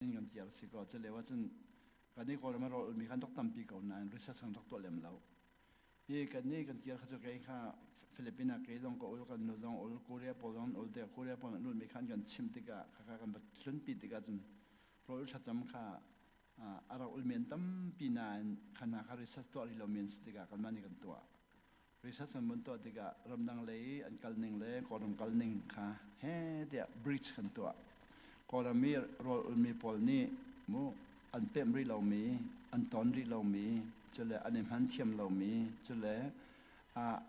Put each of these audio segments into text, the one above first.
In kan tial si ko. Cu lio ahcun kan i Kawlram a rawl ulmi khan rak tampi ko nain research kan rak tuah lem lo. Hi kan nih kan tial kha cu kei kha Philippines ah kei zong ka ul, kan nu zong ul, Korea pawl zong ul tikah Korea pawl an ulmi khan kan chimh tikah khakha kan va tlunpi tikah cun rawl ul thlacam kha a rak ulmi an tampi nain kha hna kha research tuah rih lomi an si tikah kanmah nih kan tuah. Research an vun tuah tikah ramdang lei an kal ning le Kawlram kal ning kha he tiah bridge kan tuah. Kawlram i rawl ulmi pawl nih mu an pemh rih lomi, an ton rih lomi, cule an i hman thiam lomi, cule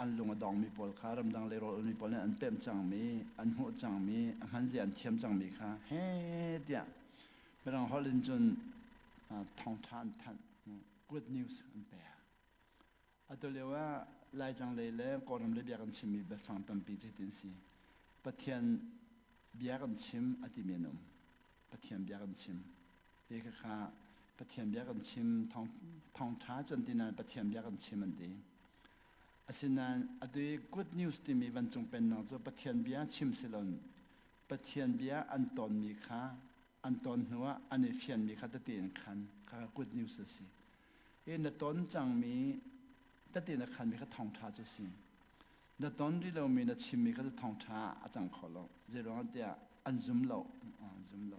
an lung a dongmi pawl kha ramdang lei rawl ulmi pawl nih an pemh cangmi, an hmuh cangmi, a hmanzia an thiam cangmi kha he tiah Mirang holh in cun thawngṭha an thanh, good news an pek. Atu lio ah Laitlang lei le Kawlram lei bia kan chimmi biafang tampi cu hitin si. Pathian bia kan chim a timi an um. Pathian bia kan chim. Hi khakha Pathian bia kan chim, thawngṭha cu an ti nain Pathian bia kan chim an ti. Asinain atu i good news timi vancung pennak cu Pathian bia chim si loin Pathian bia an tonmi kha an ton hnuah an i fianmi kha tete in khan kha good news a si. Hi na ton cangmi tete na khanmi kha thawngṭha cu si. Na ton rih lomi na chimmi kha cu thawngṭha a cang kho lo. Zeiruangah tiah an zum lo. An zum lo.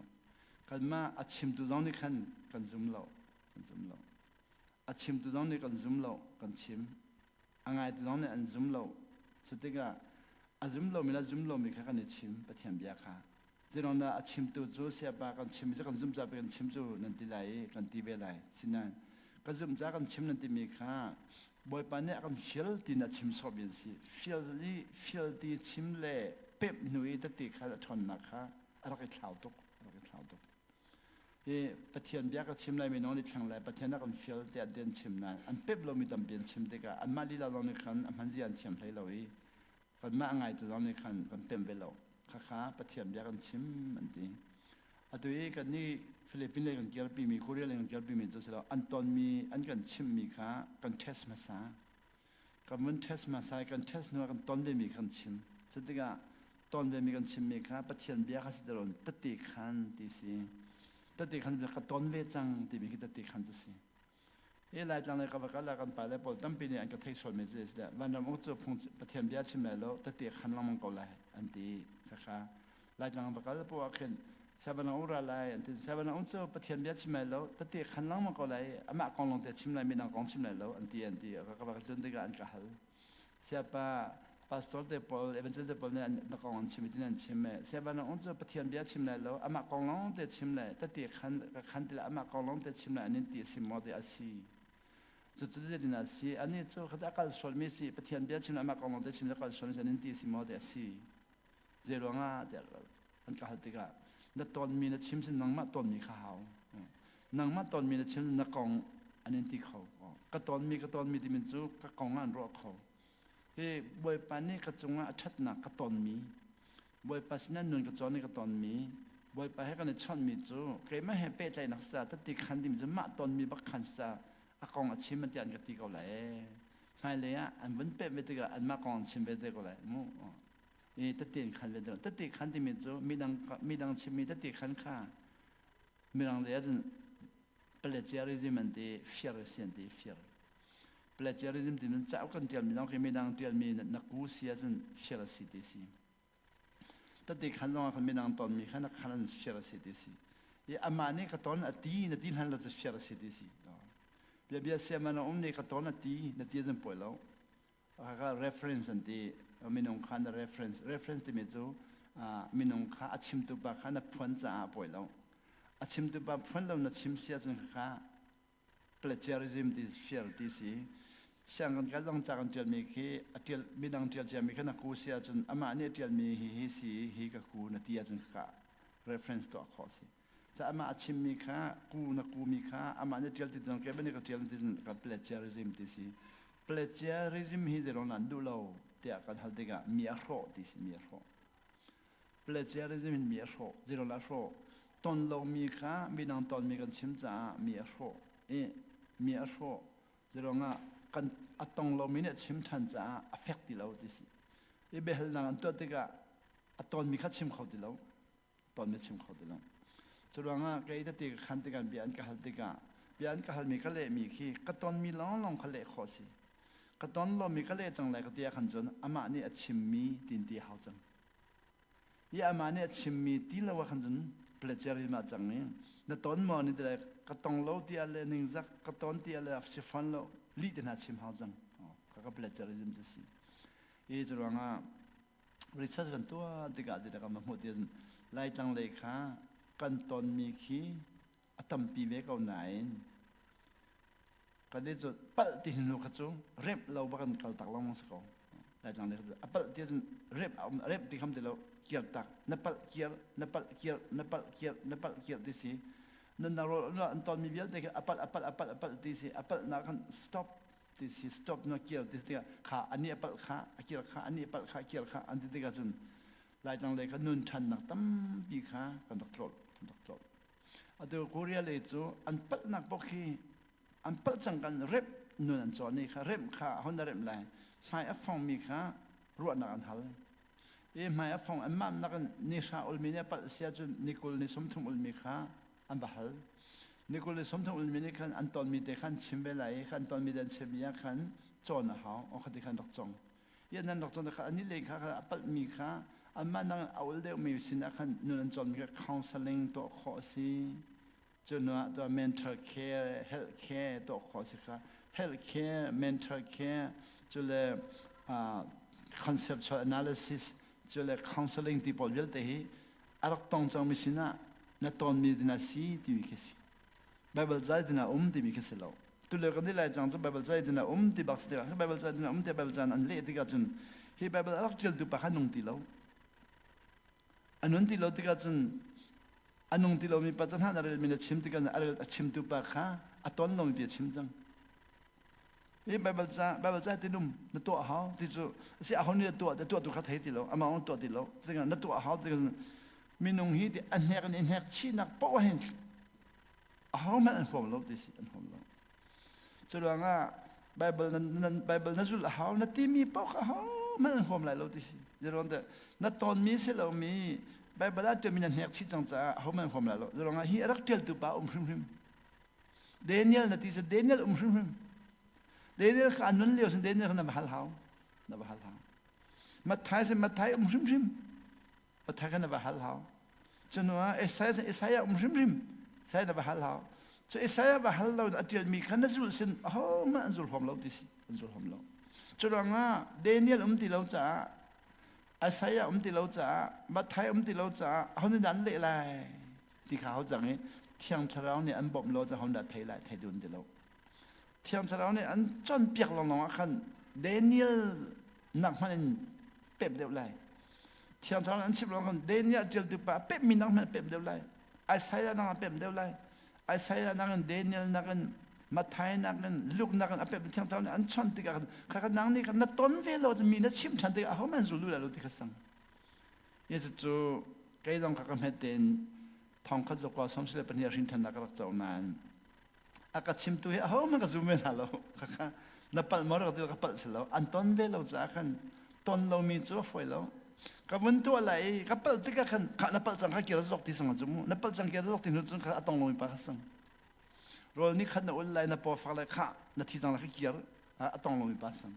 Kanmah a chimtu zong nih khan kan zum lo. Kan zum lo. A chimtu zong nih kan zum lo. Kan chim. A ngaitu zong nih an zum lo. Cu tikah a zum lomi le zum lomi kha kan i chim Pathian bia kha. Zeiruangdah a chimtu cu sayapa kan chim cu kan zumh caah kan chim cu nan ti lai i kan ti ve lai. Sinain ka zumh caah kan chim nan timi kha Bawipa nih a kan fial tiin a chim sawhmi an si. Fial i fial ti chim le pemh hnu i tete kha a ṭhawnnak kha a rak i thlau tuk. A rak i thlau tuk. Hi Pathian bia ka chim lai mi nong nih thleng lai Pathian a kan fial tiah an chim nain an pemh lomi tampi an chim tikah anmah lila lawng nih khan a hman zia an thiam hlei lo i kanmah a ngaitu zong nih khan kan pemh ve lo. Khakha Pathian bia kan chim an ti. Atu i kannih Philippines lei kan kirpimi, Korea lei kan kirpimi cu si lo, an tonmi, an kan chimhmi kha kan test hmasa. Kan vun test hmasa i kan test hnu ah kan ton vemi kha kan chim. Cu tikah ton vemi kan chimmi kha Pathian bia kha si ti tete khan ti si. Tete khan ka ton ve cang timi khi tete khan cu si. Hi Laitlang le ka va kal ah kan pale pawl tampi nih an ka theih sualmi cu si vanram uk cu phung Pathian bia chim lai lo tete khan lengmang ko lai an ti. Khakha Laitlang va kal poah khin Seven ura lai an ti. Seven um cu Pathian bia chim lai lo tete khan lengmang ko lai amah kong lawng te chim lai midang kong chim lai lo an ti an ti. Ka va tlun tikah an ka hal. Siapa pastor te pawl evangelist te pawl nih na kong an chim tin an chim e siapa na ung cu Pathian bia chim lai lo amah kong lawng te chim lai tete khan ka khan ti amah kong lawng te chim lai an in ti si maw ti a si cu cu zeitin a si ani cu kha a kal sual mi si Pathian bia chim amah kong lawng te chim le kal sual mi si an in ti si maw ti a si zei ruangah tiah an ka hal tikah na tonmi na chim sin nangmah tonmi kha hau nangmah tonmi na chim na kong an in ti kho ka tonmi ka tonmi timi cu ka kong ah an ruah kho hi bawipa nih ka cungah a ṭhatnak ka tonmi bawipa sinah nun ka cawn i ka tonmi bawipa he kan i chawnhmi cu keimah he pehtlaihnak sa tati khan timi cu mah tonmi bak khan sa a kong a chim an ti an ka ti ko lai hmailei ah an vun peh ve tikah anmah kong an chim ve te ko lai mu i tete in khan ve tete khan timi cu midang midang chimmi tete khan kha mirang lei ahcun plagiarism an ti fear si an ti fear plagiarism timi cauk kan tialmi zong khi midang tialmi na ku si ahcun fear si ti si tete khan zong ah khan midang tonmi kha na khan an fear si ti si i amah nih ka ton a ti na ti hlan lo cu fear si ti si bia bia siaman a um nih ka ton a ti na ti zan poi lo Kha reference an ti. Minung kha na reference. Reference timi cu minung kha a chimtu pa kha na phuan caah a pawi lo. A chimtu pa phuan lo na chim si ahcun kha plagiarism ti fear ti si. Siang kan kal zong ca kan ṭialmi khi a ṭial midang ṭial ciami kha na ku si ahcun amah nih a ṭialmi hi hi si hi ka ku na ti ahcun kha reference tuah khawh si. Ca amah a chimmi kha ku na kumi kha amah nih ṭial ti cun ke bani ka ṭial ti cun ka plagiarism ti si. Plagiarism hi zeiruang dah an duh lo tiah kan hal tikah mi a hrawh ti si mi a hrawh. Plagiarism in mi a hrawh. Zeiruang dah a hrawh? Ton lomi kha midang tonmi kan chim caah mi a hrawh. I mi a hrawh. Zeiruangah kan a tong lomi nih a chim ṭhan caah a fek ti lo ti si. I biahalnak an tuah tikah a tonmi kha chim kho ti lo. Ton na chim kho ti lo. Curuangah kei tete ka khan tikah bia an ka hal tikah bia an ka halmi ka lehmi khi ka tonmi lawnglawng kha leh khawh si. Ka ton lomi ka leh cang lai ka ti ahkhan cun amah nih a chimmi tin ti a hau cang. I amah nih a chimmi ti lo ahkhan cun plagiarism ah cang i na ton maw ni ti lai ka tong lo ti ah le ningzak ka ton ti ah le si fawn lo lih te hna chim hau cang. Ka ka plagiarism cu si. I curuangah research kan tuah tikah ti kan hmuh ti Laitlang lei kha kan tonmi khi a tampi ve ko nain kan i cu palh ti hnu kha cu remh lo bak in kal tak lengmang si ko. Laitlang lei kha cu a palh ti cun remh a um remh ti kham ti lo kiar tak na palh kiar na palh kiar na palh kiar na palh kiar ti si nunnak rawl an tonmi vialte khi a palh a palh a palh a palh ti si a palhnak khan stop ti si stop na kir ti tikah kha ani a palh kha a kir kha ani a palh kha a kir kha an ti tikah cun Laitlang lei kha nun ṭhannak tampi kha kan rak tlolh kan rak tlolh. Atu Korea lei cu an palhnak paoh khi an palh cang kan remh nun an cawn i kha remh kha hon na remh lai hmai a fongmi kha ruahnak an hal i hmai a fong an mamnak in ni hra ulmi nih a palh sia cun ni 20 ni 30 ulmi kha an va hal. Ni 20 le 30 ulmi nih khan an tonmi te khan chim ve lai i khan tonmi te an chimmi ah khan cawn a hau. O khati khan rak cong. I nan rak cawn kha ani le kha a palhmi kha anmah nang a ul deuhmi sin ah khan nun an cawnmi kha counseling tuah khawh a si. Cu hnu ah tuah mental care, health care tuah khawh a si kha. Health care, mental care, cu le conceptual analysis, cu le counseling ti pawl vialte hi a rak tong cangmi sinah na tonmi dina si timi khi si. Bible ca dina um timi khi si lo. Tulio kan lai tlang cu Bible ca dina um ti bak si tikah Bible ca dina um ti Bible ca an leh tikah cun hi Bible a rak ṭialtu pa kha nung ti lo. A nun ti lo tikah cun a nung ti lomi pa cu hna na relmi na chim tikah a rel a chimtu pa kha a ton lomi bia chim cang. Hi Bible ca Bible ca tinum na tuah hau ti cu si aho nih tuah te tuah tu kha thei ti lo amah ong tuah ti lo tikah na tuah hau ti minung hi ti a hnek in hnek chihnak poah hin aho hmanh an huam lo ti si an huam lo cu ruangah Bible na Bible na zulh a hau na timi paoh kha aho hmanh an huam lai lo ti si zeruang te na tonmi si lomi Bible ah ṭialmi na hnek chih cang caah aho hmanh an huam lai lo zeruangah hi a rak ṭialtu pa um hrimhrim Daniel na ti cu Daniel um hrimhrim. Daniel kha a nun lio sin Daniel kha na va hal hau. Na va hal hau. Matthai sin Matthai um hrimhrim. Matthai kha na va hal hau. Cunu ah Isaiah sin Isaiah um hrimhrim. Isaiah na va hal hau. Cu Isaiah va hal lo a ṭialmi kha na zulh sin ahohmanh an zul huam lo ti si. An zul huam lo. Cu ruangah Daniel um ti lo caah Isaiah um ti lo caah Matthai um ti lo caah aho nih dah an leh lai? Ti kha hau cang i Thiang Thlarau nih an bawmh lo cu ho dah thei lai thei dun ti lo. Thiang Thlarau nih an cawnpiak lawnglawng ah khan Daniel nak hmanh in pep deuh lai. Thiang Thlarau nih an chimh lawng khan Daniel ṭialtu pa a pepmi nak hmanh a pep deuh lai. Isaiah nak a pep deuh lai. Isaiah nak in Daniel nak in Matthai nak in Luke nak in a pep Thiang Thlarau nih an chawnh tikah kha kha nang nih na ton ve lo mi na chimh ṭhan tikah ahohmanh zul duh lai lo ti kha sang. Hi cucu kei zong kha ka hmet tein thongkhat zakua 72 hrin ṭhannak ka rak co nain a ka chimtu hi ahohmanh ka zum ve hna lo. Khakha na palh maw rak ti ka palh si lo. An ton ve lo caah khan ton lomi cu a fawi lo. Ka vun tuah lai i ka palh tikah khan kha na palh cang kha kir zok ti sang cu mu. Na palh cang kir zok ti hnu cun kha a tong lomi pa kha sang. Rawl ni khat na ul lai na paw fak lai kha na thi cang lai kha kir a tong lomi pa sang.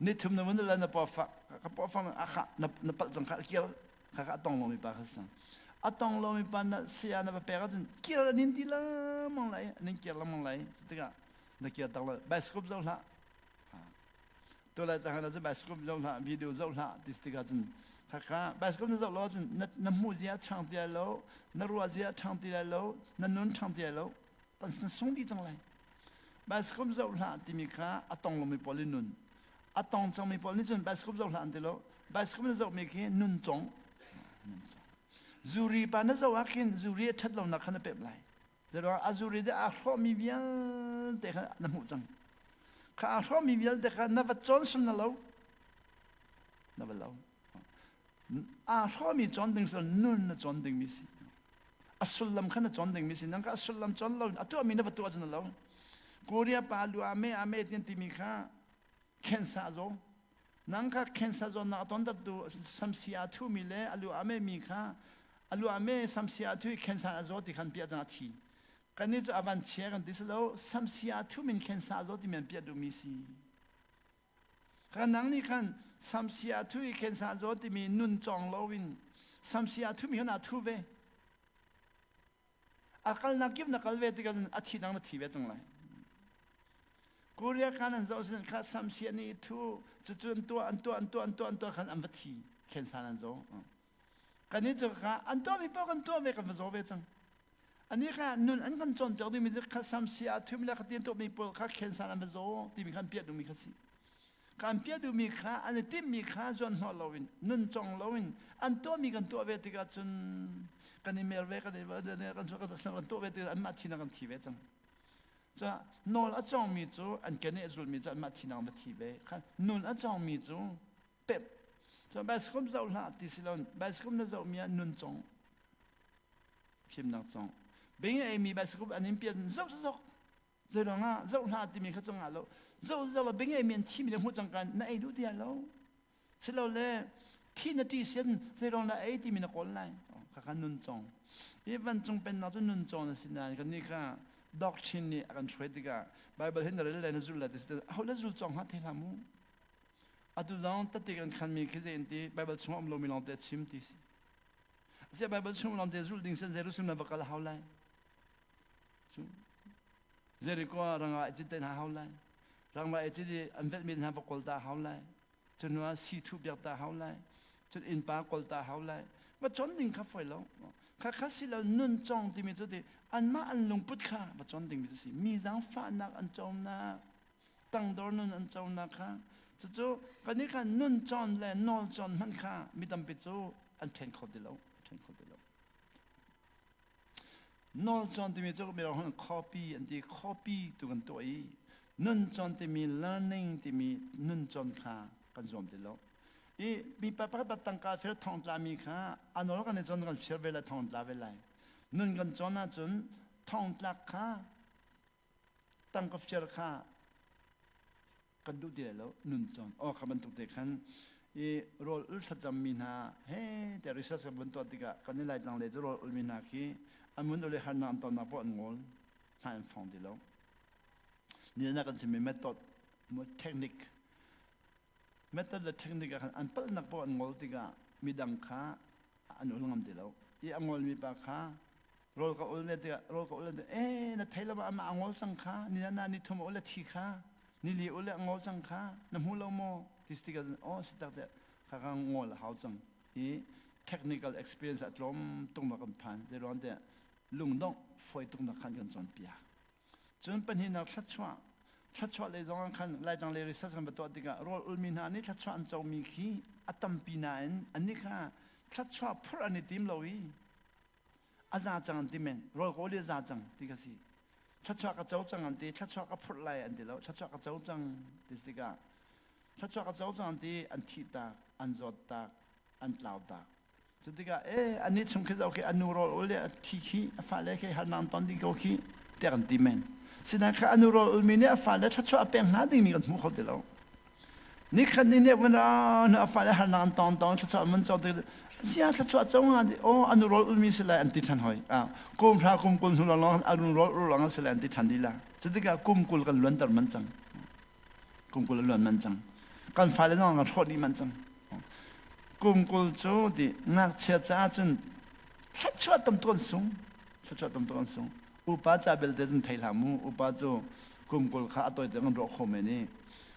Ni thum na vun le na paw fak ka paw fak a kha na na palh cang kha kir kha kha a tong lomi pa kha sang a tong lomi pa na saya na va pek ahcun kir nin ti lengmang lai nin kir lengmang lai tikah na kir tak lo bicycle zoh hlah tu lai tang na cu bicycle zoh hlah video zoh hlah ti tikah cun kha kha bicycle na zoh lo ahcun na na hmuh zia ṭhang ti lai lo na ruah zia ṭhang ti lai lo na nun ṭhang ti lai lo kan sung dih cang lai Bicycle zoh hlah timi kha a tong lomi pawl in nun. A tong cangmi pawl nih cun bicycle zoh hlah an ti lo. Bicycle na zohmi khi nun cong. Nun cong. Zuri pa na zoh ah khin zuri a ṭhat lonak kha na pemh lai. Zeiruang a zuri de aa hrawhmi vialte kha na hmuh cang. Kha aa hrawhmi vialte kha na va cawn sul na lo. Na va lo. Aa hrawhmi cawn ding sul nun na cawn dingmi si. A sullam kha na cawn dingmi si nang kha a sullam cawn lo a tuahmi na va tuah cun lo Korea pa lu ame ame tian timi kha cancer zaw nang kha cancer zawnnak a ton tu samsi a thumi le a lu ame mi kha. A lu ah me samsia a thu i khensan a zaw ti khan piah cang a thi. Kannih cu a van chia kan ti si lo, samsia a thu min khensa a zaw timi an piah duhmi si. Kha nang nih khan samsia a thu i khensa a zaw timi nun cawng loin samsia a thumi khan aa thu ve. A kalnak kip na kal ve tikah cun a thi dang na thi ve cang lai. Korea khan an zoh sin kha samsia nih thu cucu an tuah an tuah an tuah an tuah an tuah khan an va thi khensan an zaw. Kan nih cu kha an tuahmi paoh kan tuah ve kan va zaw ve cang. Ani kha nun an kan cawnpiak dingmi cu kha samsia a thumi le kha tian tuahmi pawl kha khensan an va zaw timi kha an piah duhmi kha si. Kan piah duhmi kha an i timhmi kha zuan hnawh loin nun cong loin an tuahmi kan tuah ve tikah cun kan i mer ve kan i kan kan tuah ve tikah anmah thinak kan thi ve cang. Ca nawl a cawngmi cu an keneh zulmi cu anmah thinak va thi ve. Kha nun a cawngmi cu pep. Cun bicycle zoh hlah ti si lo bicycle na zohmi ah nun cong fimnak cong. Bing a eimi bicycle an in pian zoh zoh Zeiruang ah zoh hlah timi kha cu ngah lo. Zoh zoh lo bing ei mi an thimi le hmuh cang kan na ei duh ti lo. Silole thi na ṭih sian zeiruang na ei timi na kawl lai. Kha kha nun cong. Hi vancung pennak cu nun cong na si nain kan nih kha doctrine nih a kan hruai tikah Bible hi na rel le na zul le ti si aho le zul cong ha thei hlah mu. Atu zong tati kan khanmi khi zei ti Bible chung um lomi lawng te chim ti si. Sia Bible chung lawng te zul ding sen Jerusalem na va kal hau lai. Cu Jericho ah rangah i cit te hna hau lai. Rangah i cit i an velhmi hna va kawl ta hau lai. Cu hnu ah si thuh piak ta hau lai. Cun innpa kawl ta hau lai. Va cawn ding kha foi lo. Kha kha si lo nun cong timi cu ti anmah an lungput kha va cawn ding mi cu si. Mi zaangfahnak an conak, tangdor nun an conak kha cucu kan i khan nun cawn le nawl cawn hmanh kha mi tampi cu an ṭhen kho ti lo. Ṭhen kho ti lo. Nawlcawn timi cu mirang hon copy an ti copy tu kan tuah i nuncawn timi learning timi nuncawn kha kan zuam ti lo. I mi pa pakhat pa tangka fir thong tlami kha a nawl kan i cawn kan fir ve lai thong tla ve lai. Nun kan cawn ahcun thong tlak kha tangka fir kha kan duh ti lai lo nun cawn aw kha bantuk te khan i rawl ul thlacam mi hna he te research kan vun tuah tikah kan i laitlang le cu rawl ul mi hna khi an vun ul i harnak an tonnak poh an ngol hna an fong ti lo ni na kan chimmi method technique method le technique ah khan an palhnak poh an ngol tikah midang kha an ul ngam ti lo i a ngolmi pa kha rawl ka ul ne tikah rawl ka ul ne eh na thei lo ma amah a ngol cang kha ni na ni thum ul le thi kha ni li ul le a ngol cang kha na hmu lo maw ti tikah oh si tak te kha ka ngol a hau cang i technical experience a tlawm tung ma kan phan zei ruang te lungdongh foi tuk nak khan kan cawn piak Cun pahnihnak thluachuah thluachuah lei zong ah khan Laitlang lei research kan va tuah tikah rawl ulmi hna nih thluachuah an comi khi a tampi nain annih kha thluachuah phurh an i tim lo i a za cang an ti men rawl ka ul i a za cang ti kha si thluachuah ka co cang an ti thluachuah ka phurh lai an ti lo thluachuah ka co cang ti tikah thluachuah ka co cang an ti an thih tak an zawt tak an tlau tak Cu tikah ee anih chung khi zoh khi a nu rawl ul le a thi khi a fale khi harnak an ton ding ko khi tiah kan ti men. Sinain kha a nu rawl ulmi nih a fale thluachuah a pek hna dingmi kan hmu kho ti lo. Nikhat ni nih vun a fale harnak an tong tong thluachuah an co tik sia thluachuah co nga di aw a nu rawl ulmi si lai an ti ṭhan hoi. Kum hra kum 20 hnu lawng a nu rawl ul lawng si lai an ti ṭhan lila. Cu tikah kum 20 kan luanter man cang. Kum 20 a luan man cang. Kan fale zong kan hrawh dih man cang. Kum 20 cu ti ngakchia caah cun thluachuah tam tuk an sung. Thluachuah tam tuk an sung. Upa ca belte cun thei hlah mu. Upa cu kum 20 kha a toite kan ruah kho men i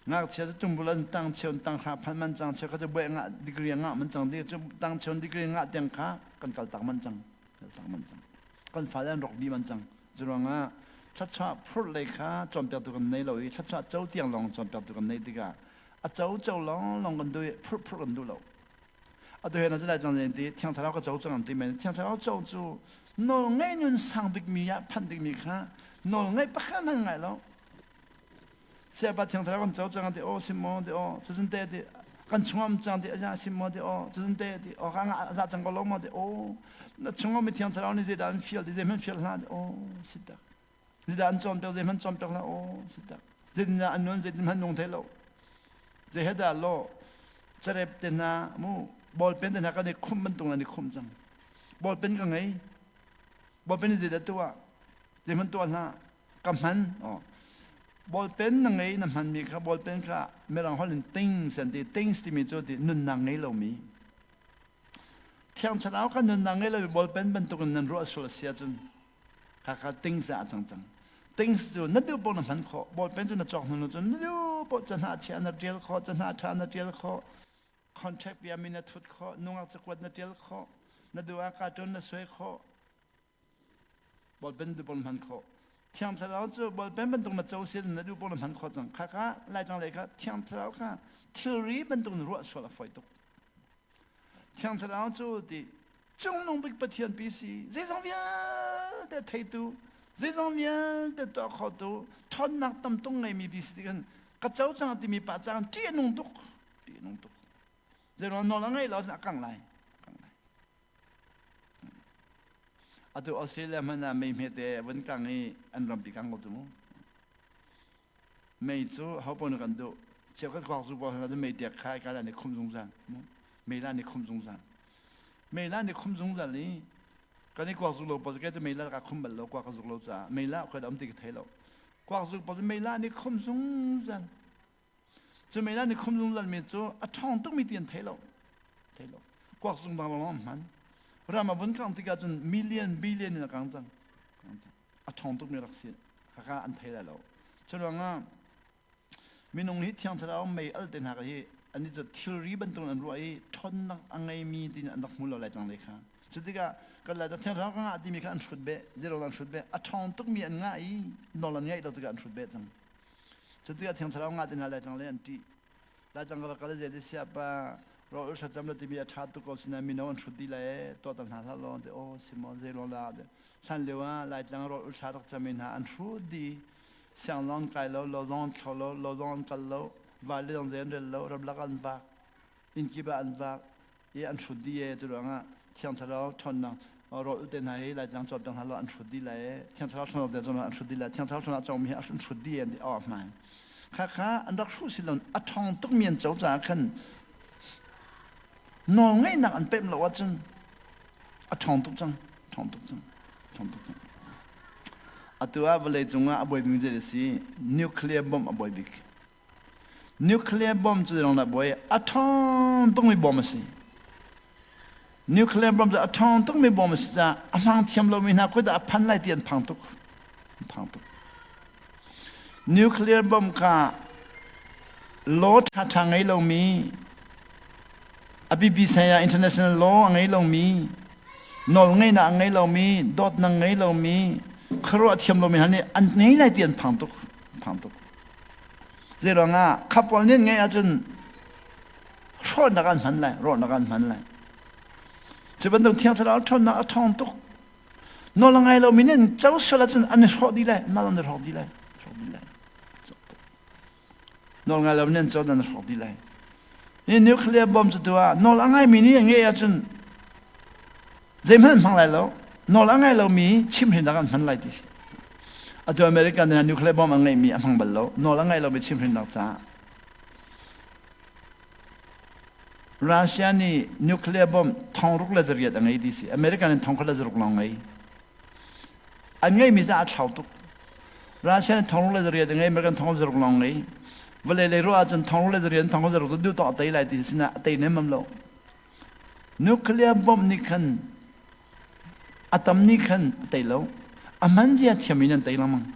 ngakchia cu tumbul an tang cheu tang hra phan man cang cheu kha cu buai ngah degree ngah man cang di cu tang cheu degree ngah tiang kha kan kal tak man cang kal tak man cang kan fale an rok dih man cang cu ruangah thluachuah phurh lei kha cawnpiaktu kan nei lo i thluachuah co tiang lawng cawnpiaktu kan neih tikah a co co lawng lawng kan duh i phurh phurh kan duh lo atu he na lai cang ti thiang thlarau ka co cang an ti men thiang thlarau co cu nawl ngeih nun sang bikmi ah phanh dingmi kha nawl ngeih pakhat hmanh ngai lo Siapa thiang thlarau kan co cang an ti aw sim maw ti aw cuzun te ti kan chungam cang ti aja sim maw ti aw cuzun te ti aw ka nga za cang ko lo maw ti aw na chungam mi thiang thlarau nih zeidah an fial ti zeihmanh fial hlah ti aw si tak zeidah an cawn piak zeihmanh cawn piak hlah aw si tak zeitin an nun zeitin hmanh nung thei lo zei he dah law carep te hna mu ballpen te hna kan i khum bantuk nan i khum cang. Ballpen ka ngei. Ballpen in zeidah tuah? Zeihmanh tuah hlah. Ka hman. Oh. Ballpen na ngei na hmanmi kha ballpen kha mirang holh in things an ti. Things timi cu ti nunnak ngei lomi. Thiang Thlarau kha nunnak ngei lomi ballpen bantukin nan ruah sual a si ahcun khakha things ah a cang cang. Things cu na duh paoh na hman khawh. Ballpen cu na cawk hnu cun na duh paoh cahnah chia na ṭial khawh, cahnah ṭha na ṭial khawh, contract bia mi na thut khawh, nungak cakuat na ṭial khawh, na duh ah cartoon na suai khawh, ballpen duh paoh na hman khawh. Thiang Thlarau cu ballpen bantuk na co sin na duh paoh na hman khawh cang. Khakha Laitlang lei kha Thiang Thlarau kha thilri bantuk na ruah sual a fawi tuk. Thiang Thlarau cu ti cungnung bik Pathian pi si zeizong vialte theitu zeizong vialte tuah khotu ṭhawnnak tam tung ngeimi pi si ti khan ka co cang timi pa cang ṭih a nung tuk ṭih a nung tuk zeiruang nawl a ngeih lo a kang lai kang lai atu Australia hmanh ah mei hmete vun kang i an rampi kang ko cu mu Mei cu hopaoh nih kan duh. Cheukhat kuakzu pawl hna cu mei ṭek kha ka an i khum zungzal. Mei la an i khum zungzal. Mei la an i khum zungzal i kan i kuak zuk lo pawl cu mei la ka khum bal lo kuak ka zuk lo caah mei la khoi um ti ka thei lo. Kuak zuk pawl cu mei la an i khum zungzal. Cu mei la an i khum zungzal mi cu a ṭhawng tukmi ti an thei lo. Thei lo. Kuak zung bang lawng hman. Ram a vun kang tikah cun million billion in a kang cang. Kang cang. A ṭhawng tukmi rak si. Khakha an thei lai lo. Curuangah minung hi Thiang Thlarau mei al te hna hi an cu thilri bantuk an ruah i ṭhawnnak a ngeimi tiin an rak hmu lo lai cang le kha. Cutikah kan lai Thiang Thlarau ka ngah timi kha an hrut beh, zero an hrut beh, a ṭhawng tukmi an ngah i nawl an ngaih lo tikah an hrut beh cang. Cutikah Thiang Thlarau ngah ti hna lai cang le an ṭih. Laitlang ka va kal zei ti siapa rawl thlacam la timi a ṭha tuk ko sinain mino an hrut dih lai ee tuah hna hlah law ti aw si maw zei ruang dah hlan lio ah Laitlang rawl thla rak cam hna an hrut dih siang zong an kai lo lo zong an thlo lo lo zong an kal lo vai le zong zei an rel lo ramlak an vak inn kip ah an vak i an hrut dih ee cu ruangah Thiang Thlarau ṭhawnnak rawl te hna hi Laitlang cawnpiak hna law an hrut dih lai ee Thiang Thlarau ṭhawnnak te zong an hrut dih lai Thiang Thlarau ṭhawnnak cawngmi hi an hrut dih an ti aw hmaan khakha an rak hruh si lo a ṭhawng tukmi an co caah khan nawl ngeihnak an pemh lo ahcun a ṭhawng tuk cang ṭhawng tuk cang ṭhawng tuk cang atu ah vawlei cungah a buai bik zei a si nuclear bomb a buai bik Nuclear bomb cu zeirong dah buai? A ṭhawng tukmi bomb a si. Nuclear bomb cu a ṭhawng tukmi bomb a si caah a hmang thiam lomi hna kut ah a phan lai ti an phang tuk. An phang tuk. Nuclear bomb kha law ṭhaṭha ngei lomi a bibi saya international law a ngei lomi nawl ngeihnak a ngei lomi dawtnak ngei lomi khuaruah thiam lomi hna nih an ngei lai ti an phang tuk. Phang tuk. Zeiruangah kha pawl nih ngeih ahcun hrawhnak an hman lai, rawhnak an hman lai. Cu bantuk Thiang Thlarau ṭhawnnak a ṭhawng tuk. Nawl a ngai lomi nih an co sual ahcun an i hrawh dih lai, mah an i hrawk dih lai, hrawk dih lai. Nawl ngai lomi nih an co an i hrawk dih lai. Hi nuclear bomb cu tu ah nawl a ngaimi nih an ngeih ahcun zeihmanh an hmang lai lo. Nawl a ngai lomi chimhrinnak an hman lai ti si. Atu American nih nuclear bomb an ngeihmi a hmang bal lo. Nawl a ngai lomi chimhrinnak caah. Russia nih nuclear bomb 6800 a ngei ti si. American in 1600 lawng ngei. An ngeihmi cu aa thlau tuk. Russia nih 6800 a ngei, American 1600 lawng ngei. Vawlei lei ruah ahcun 6800 1600 cu duh tawk a tei lai ti sinah a tei nemmam lo. Nuclear bomb nih khan a tam nih khan a tei lo. A hman zia thiam in an tei lengmang.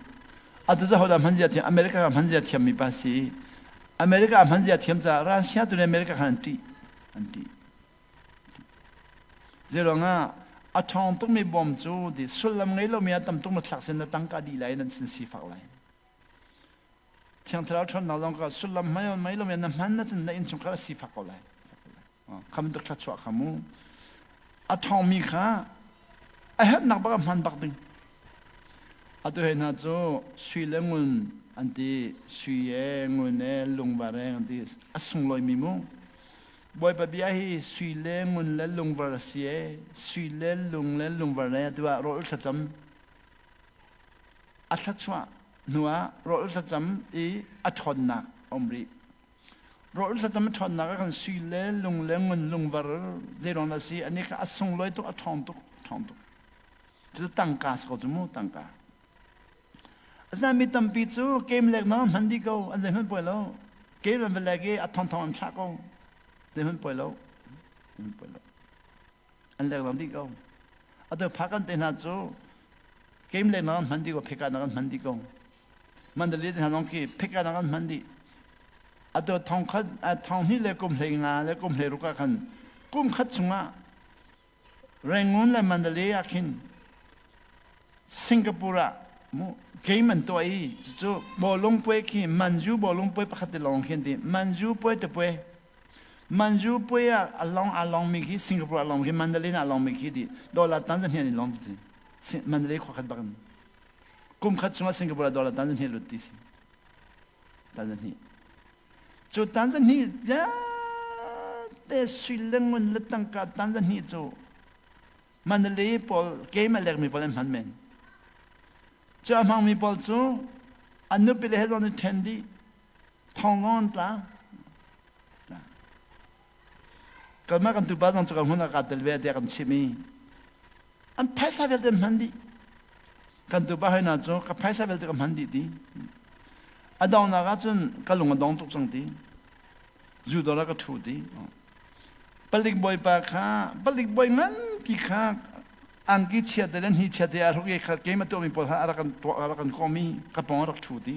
Atu cu hodah hman zia thiam? America hman zia thiammi pa si. America hman zia thiam caah Russia tu nih America khan an ṭih. An ṭih. Zeiruangah a ṭhawng tukmi bawm cu ti sullam ngei lomi ah tam tuk na thlak sin na tangka dih lai nan sin sifak lai. Thiang Thlarau ṭhawnnak zong kha sullam hmai mei lomi na hman ahcun na innchungkhar a sifak ko lai. Kham tuk thluachuah kha mu. A ṭhawngmi kha a herhnak bak a hman bak ding. Atu hei hna cu sui le ngun an ti, sui e, ngun e, lungvar e an ti, a sunglawimi mu. Bawipa bia hi sui le ngun le lungvar a si e, sui le lung le lungvar le atu ah rawl thlacam a thluachuah hnu ah rawl thlacam i a ṭhawnnak a um rih. Rawl thlacam a ṭhawnnak ah khan sui le lung le ngun lungvar zeiruang dah a si ani kha a sunglawi tuk a ṭhawng tuk. Ṭhawng tuk. Cu tangka si ko cu mu tangka. Asinain mi tampi cu kem lek na hman dih ko an zeihmanh poi lo. Kem an va lek i a thongthong an thlah ko. Zeihmanh poi lo. Zeihmanh poi lo. An lek lang dih ko. Atu phakan te hna cu kem lek na hman dih ko pheka na kan hman dih ko. Mandalay te hna zong khi pheka na kan hman dih. Atu thongkhat thonghnih le kum hlei nga le kum hlei ruk ah khan kum khat chungah Rangoon le Mandalay ah khin Singapore ah mu game an tuah i cucu bawlung puai khi Manju bawlung puai pakhat te lawng khi an ti. Manju puai te puai. Manju puai ah a long a long mi khi Singapore a long khi Mandalay a long mi khi di dollar tan zan hian in long ti. Mandalay khua khat bak in. Kum khat chungah Singapore ah dollar tan zan hian lut ti si. Tan zan hi. Cu tanzahnih vialte sui le ngun le tangka tanzahnih cu Mandalay pawl game a lekmi pawl an hman men. Cu a hmangmi pawl cu an nupi le he zong nih ṭhen dih thong zong an tla. Kanmah kan tupa zong cu kan hmun ah kaa tel ve tiah kan chimh i an phaisa vialte an hman dih. Kan tupa hoi hna cu ka phaisa vialte ka hman dih ti. A donghnak ah cun ka lung a dong tuk cang ti. Zu dawr ah ka ṭhu ti. Palik bawipa kha palik bawi nganpi kha angki chia te le hni chia te a hruk i kha keimah tuahmi pawl kha a rak kan tuah a rak kan kawm i ka pawng a rak ṭhu ti.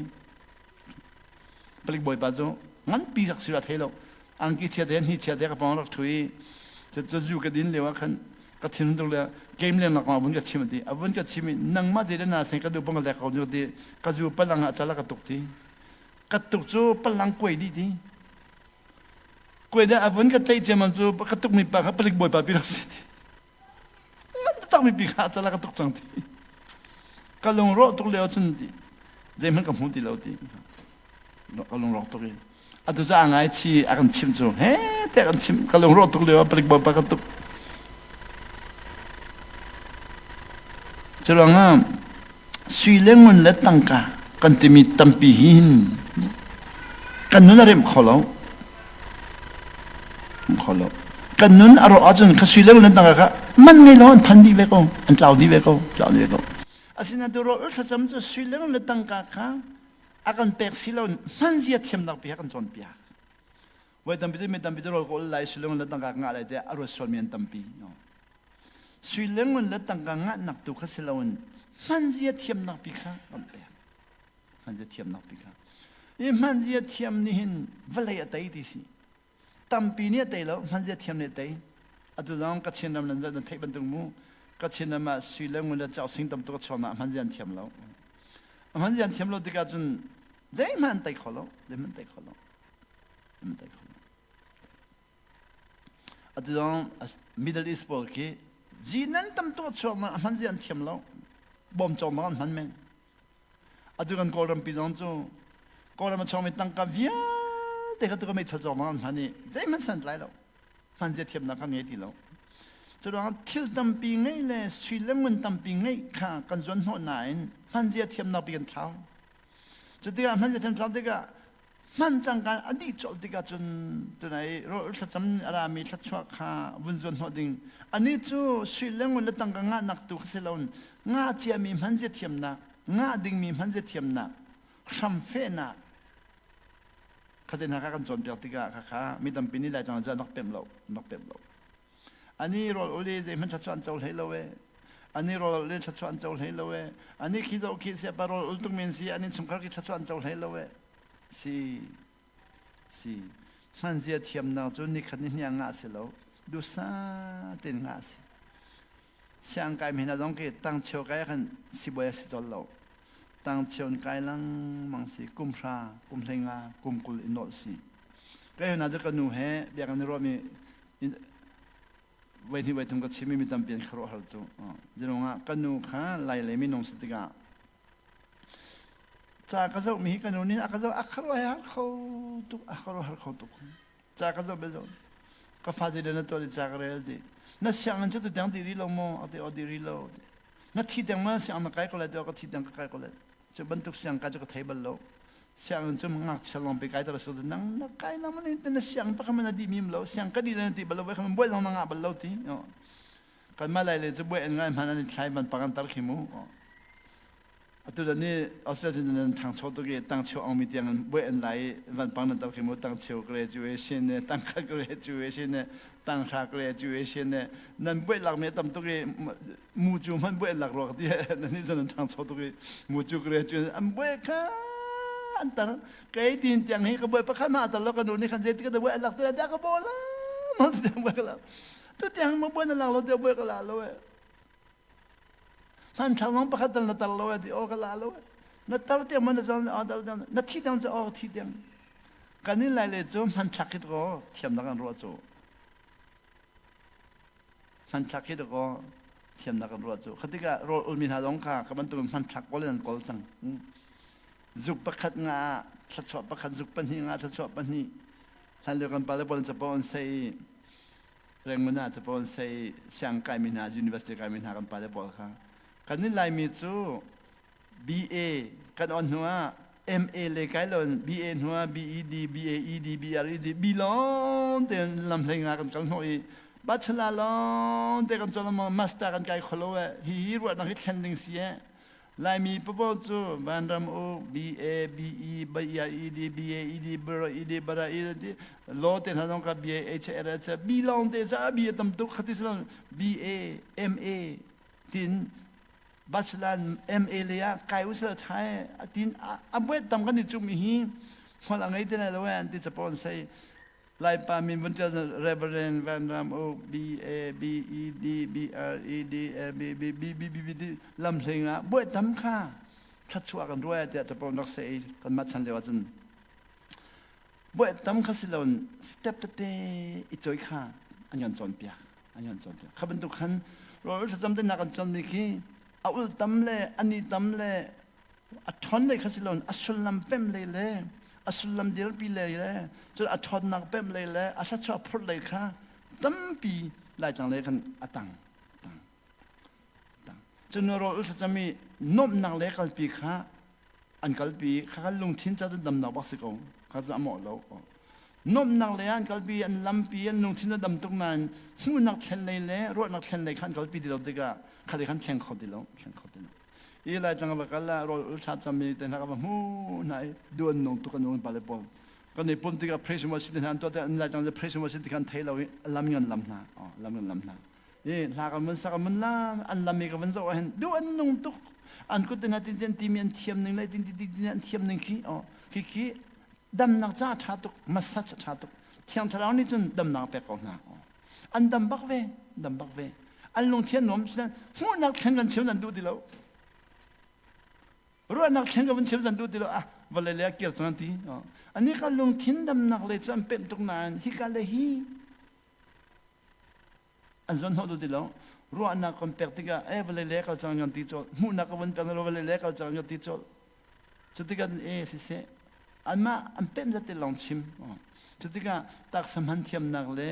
Palik bawipa cu nganpi rak si a thei lo. Angki chia te hni chia te ka pawng rak ṭhu i cu zu ka din lio ah khan ka thin tuk le game len lak ma vun ka chim ti a vun ka chim i nangmah zei na sen ka duh pang lek ko ti ka zu palang ah cala ka tuk ti ka tuk cu palang kuai dih ti kuai dah a vun ka tlaih ciammam cu ka tuk mi pa kha palik bawipa pi rak si ti ngan taktak mi pi kha cala ka tuk cang ti ka lungrawh tuk lio cun ti zeihmanh ka hmu ti lo ti ka lungrawk tuk i atu cu a ngai chi a kan chimh cu he te kan chimh ka lungrawh tuk lio palik bawipa ka tuk curuangah sui le ngun le tangka kan timi tampi hi hin kan nun a remh kho lo kho lo. Kan nun a rawh ahcun ka sui le nan tangka kha man ngei lo an phan dih ve ko, an tlau dih ve ko, tlau dih ve ko. Asinain tu rawl thlacam cu sui le le tangka kha a kan pek si lo hman zia thiamnak pi kan cawnpiak. Voi tampi cu mi tampi cu rawl ka ul lai sui le le tangka ka ngah lai tiah a ruat sualmi an tampi. Sui le ngun le tangka ngahnak tu kha si loin hman zia thiamnak pi kha kan pek. Hmanzia thiamnak pi kha. I hmanzia thiam nih hin vawlei a tei ti si. Tampi nih a tei lo, hmanzia thiam nih a tei. Atu zong Kachin ram nan nan theih bantuk mu. Kachin ram ah sui le ngun le chau sing tam tuk a chuak na hmanzia an thiam lo. Hmanzia an thiam lo tikah cun zeihmanh an tei kho lo, zeihmanh tei kho lo. Zeihmanh tei kho lo. Atu zong Middle East pawl khi zinan tam tuk a chuak na hmanzia an thiam lo. Bawm cawk an hman men. Atu kan Kawlrampi zong cu Kawlram a chawngmi tangka vialte kha tu ka meithal cawk an hman i zeihmanh san tlai lo. Hman zia thiamnak kha ngei ti lo. Curuangah thil tampi ngeih le sui le ngun tampi ngeih kha kan zuan hnawh nain hman zia thiamnak pi kan thlau. Cu tikah hman zia thiam thlau tikah hman cangka a dih colh tikah cun tunai rawl thlacam a rami thluachuah kha vun zuan hnawh ding anih cu sui le ngun le tangka ngahnak tu kha si loin ngah ciami hman zia thiamnak ngah dingmi hman zia thiamnak hramfehnak kha te hna kha kan cawnpiak tikah kha kha mi tampi nih Laitlang ah rak pemh lo rak pemh lo ani rawl ul i zeihmanh thluachuah an co hlei lo e ani rawl ul i thluachuah an co hlei lo e ani khi zoh khi siapa rawl ul tuk men si ani chungkhar khi thluachuah an co hlei lo e si si hmanzia thiamnak cu nikhat ni hnih ngah si lo dusa ten ngah si siang kai mi hna zong khi tang cheu kai khan sibawi a si col lo tang cheun kai lengmang si kum hra kum hleinga kum 20 in nolh si kai hna cu ka nu he biakinn i ruahmi voi hnih voi thum ka chimmi mi tampi an khuaruahhar cu zeiruangah ka nu kha lai lei minung si tikah ca ka zohmi hi ka nu nih a ka zoh a khuaruahhar kho tuk a khuaruahhar kho tuk ca ka zoh bel zoh ka fa zei na tuah ca ka rel ti na sianginn cu tu tiang di rih lo maw a ti o di rih lo na thi tiang ma siang na kai ko lai ti ka thi tiang ka kai ko lai Cu bantuk siang kai cu ka thei bal lo. Sianginn cu ngakchia lawng pe kai tar so nang na kai lang man na siang pa kha man di mim lo siang ka di na ti bal lo vai kha buai zong na ngah bal lo ti. Kanmah lai le cu buai an ngai hman an i thlai van pang an tar khi mu. Atu dan ni Australia cun nan ṭhangcho tuk i tangcheu ongmi tiang in buai an lai i vanpang nan tar khi mu tangcheu graduation ne tangkhat graduation ne tanghra graduation ne nan buai lakmi a tam tuk i mucu hmanh buai an lak rua ka ti nan nih cun nan ṭhangcho tuk i mucu graduation an buai kha an tar kei tin tiang hi ka buai pakhat ma tar lo ka nu nih khan zeitik ka buai an lak te la ka bo la ma tu tiang buai ka lak tu tiang ma buai na lak lo tiang buai ka la lo e Hmanthlak zong pakhat tal na tar lo ti aw ka la lo. Na tar tiang man na zon aw tar tiang na thi tiang cu aw thi tiang. Kan in lai le cu hmanthlak hi ko thiamnak an ruah cu. Hmanthlak hi ko thiamnak an ruah cu. Khatikah rawl ulmi hna zong kha ka bantuk in hmanthlak kawl in an kawl cang. Zuk pakhat nga ah thlachuah pakhat zuk pahnih nga thlachuah pahnih. Hlan lio kan pale pawl an capo an sei i Rangoon ah capo an sei siang kaimi hna university kaimi hna kan pale pawl kha kan nih Laimi cu BA kan on hnu ah MA le kai lo in BA hnu ah BED BAED BRED B lawng tein lam hlei nga kan kal hnawh i bachelor lawng te kan cawn master kan kai kholo eh hi hi ruahnak hi thlen ding si eh Laimi papaw cu Vanram U, B A B E B I E D B A E D B R E D B R E D law te hna zong kha B A H R H B lawng te ca B a tam tuk khati si lo B A M A tin bachelor M A le ah kai u sel thai tin a buai tam kan i cumi hi hmal a ngei te lai lo an ti chapon sei Laipa min vun ṭial Reverend Van Ram Uk B A B E D B R E D A B B B B B B D lam hleng ah buai tam kha thluachuah kan ruai tiah capo rak se i kanmah chan lio ahcun buai tam kha si loin step tete i choi kha an kan cawnpiak an kan cawnpiak kha bantuk khan rawl thlacam te nak kan cawnmi khi a ul tam le ani tam le A ṭhawn lei kha si loin a sullam pemh lei le a sullam dirpi lei le cun a ṭhawnnak pemh lei le a thluachuah phurh lei kha tampi Laitlang lei khan a tang. tang. tang. Cun rawl thlacam i nuamhnak le kalpi kha an kalpi kha kan lungthin ca cun damnak bak si ko kha cu a mawh lo. Nuamhnak lei ah an kalpi an lampi an lungthin a dam tuk nain hmuhnak thlen lei le ruahnak thlen lei kha an kalpi ti lo tikah kha te khan thleng kho ti lo thleng kho ti lo. I Laitlang va kal ah rawl ul thla cam i te hna ka va hmu hna i duh an nung tuk an nung pale pawl kan i pum tikah praise and worship te hna an tuah an Laitlang le praise and worship ti khan thei lo i lam in an lam hna lam in lam hna i hla kan vun sak an vun lam an lam i ka vun zoh ah hin duh an nung tuk an kut te hna tin tin timi an thiam ning le tin tin tin an thiam ning khi oh khi khi damnak ca ṭha tuk massage ṭha tuk thiang thlarau nih cun damnak pek ko hna an dam bak ve dam bak ve an lungthian nuam sinan hmuhnak thlen kan chim nan duh ti lo ruahnak thlen kan chim nan duh ti lo ah vawlei le kir cang an ti ani ka lungthin damnak le cu an pemh tuk nain hika le hi an zon hnawh duh ti lo ruahnak kan pek tikah e vawlei le kal cang kan ti cawlh hmuhnak ka vun pek lo vawlei le kal cang kan ti cawlh Cutikah e siseh anmah an pemh zat te lawng chim. Cutikah taksa hman thiamnak le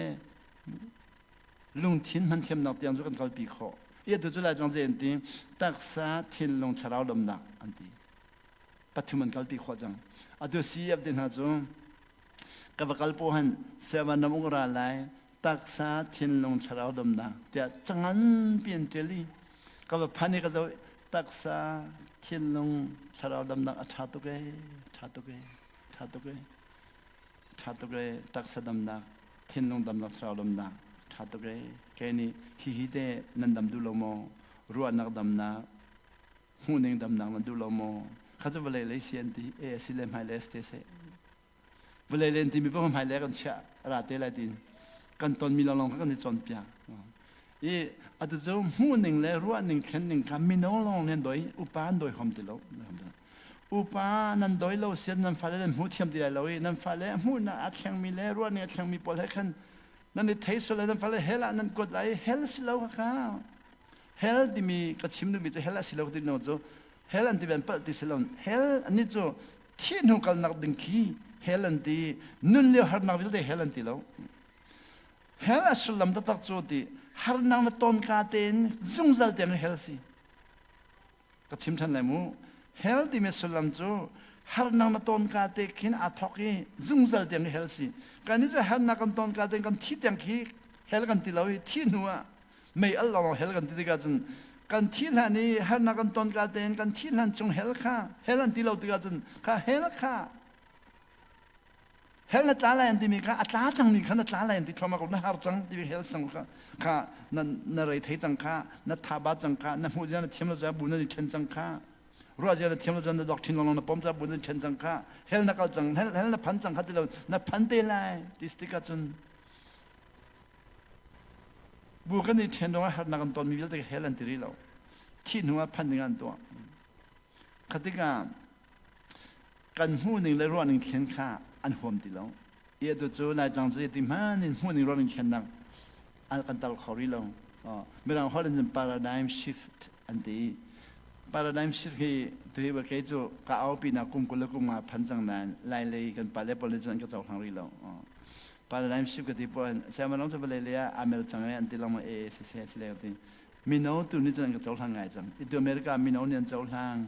lungthin hman thiamnak tiang cu kan kalpi khawh. I atu cu Laitlang zei an ti taksa thinlung thlarau lawmnak an ti. Pathum an kalpi khawh cang. Atu CF te hna cu ka va kal poh han sevan ram uk ra lai taksa thinlung thlarau damnak tiah cangan pi an ṭial i ka va phan i ka zoh taksa thinlung thlarau damnak a ṭha tuk ee ṭha tuk ee ṭha tuk ee ṭha tuk ee taksa damnak thinlung damnak thlarau damnak ṭha tuk ee kei nih hihi te nan dam duh lo maw ruahnak damnak hmuhning damnak nan duh lo maw kha cu vawlei lei si an ti e a si le hmai le te seh vawlei len timi paoh hmai le kan chiah ra te lai tin kan tonmi lawnglawng kha kan i cawnpiak i atu cu hmuhning le ruahning thlenning kha mino lawng nan doi upa an doi hom ti lo upa nan doi lo sian nan fale nan hmu thiam ti lai lo i nan fale hmuhnak a thlengmi le ruahning a thlengmi pawl he khan nan i thei sual nan fale hell ah nan kuat lai hell si lo kha hell timi ka chim duhmi cu hell a si lo ti no cu hell an ti ben palh ti si lo hell ani cu thih hnu kalnak ding khi hell an ti nun lio harnak vialte hell an ti lo hell a sullam taktak cu ti harnak na ton ka tein zungzal tiang hell si ka chim than lai mu hell timi sullam cu harnak na ton ka te khin aa thok i zungzal tiang hell si kan ni cu harnak kan ton ka tein kan thi tiang khi hell kan ti lo i thi hnu ah. Mei al lawng hell kan ti tikah cun kan thi hlan i harnak kan ton ka tein kan thi hlan chung hell kha hell an ti lo tikah cun kha hell kha hell na tla lai an timi kha a tla cangmi kha na tla lai an ti thluahmah ko na har cang timi hell sang kha kha na na rei thei cang kha na thaba cang kha na hmuh zia na thiam lo ca bu na ni ṭhen cang kha ruah zia na thiam lo cun na dok ṭhin lawng na pom ca bu na ṭhen cang kha hell na kal cang hell hell na phan cang kha ti lo na phan te lai ti tikah cun bu kan i ṭhen ruangah harnak an tonmi vialte hell an ti rih lo thih hnu ah phan ding an tuah kha tikah kan hmuhning le ruahning thlen kha an huam ti lo i atu cu Laitlang cu ti hman in hmuhning ruahning thlennak an kan tal kho rih lo mirang holh in paradigm shift an ti paradigm shift hi tuhi ba kei cu ka aupi na kum 20 le kum nga phan cang nain lai lei kan pale pawl nih cun an ka cohlang rih lo paradigm shift ka ti poin siangpahrang cu vawlei lei ah aa mer cang i an ti lengmang e siseh si le ti mino tu nih cun an ka cohlang ngai cang itu America mino nih an cohlang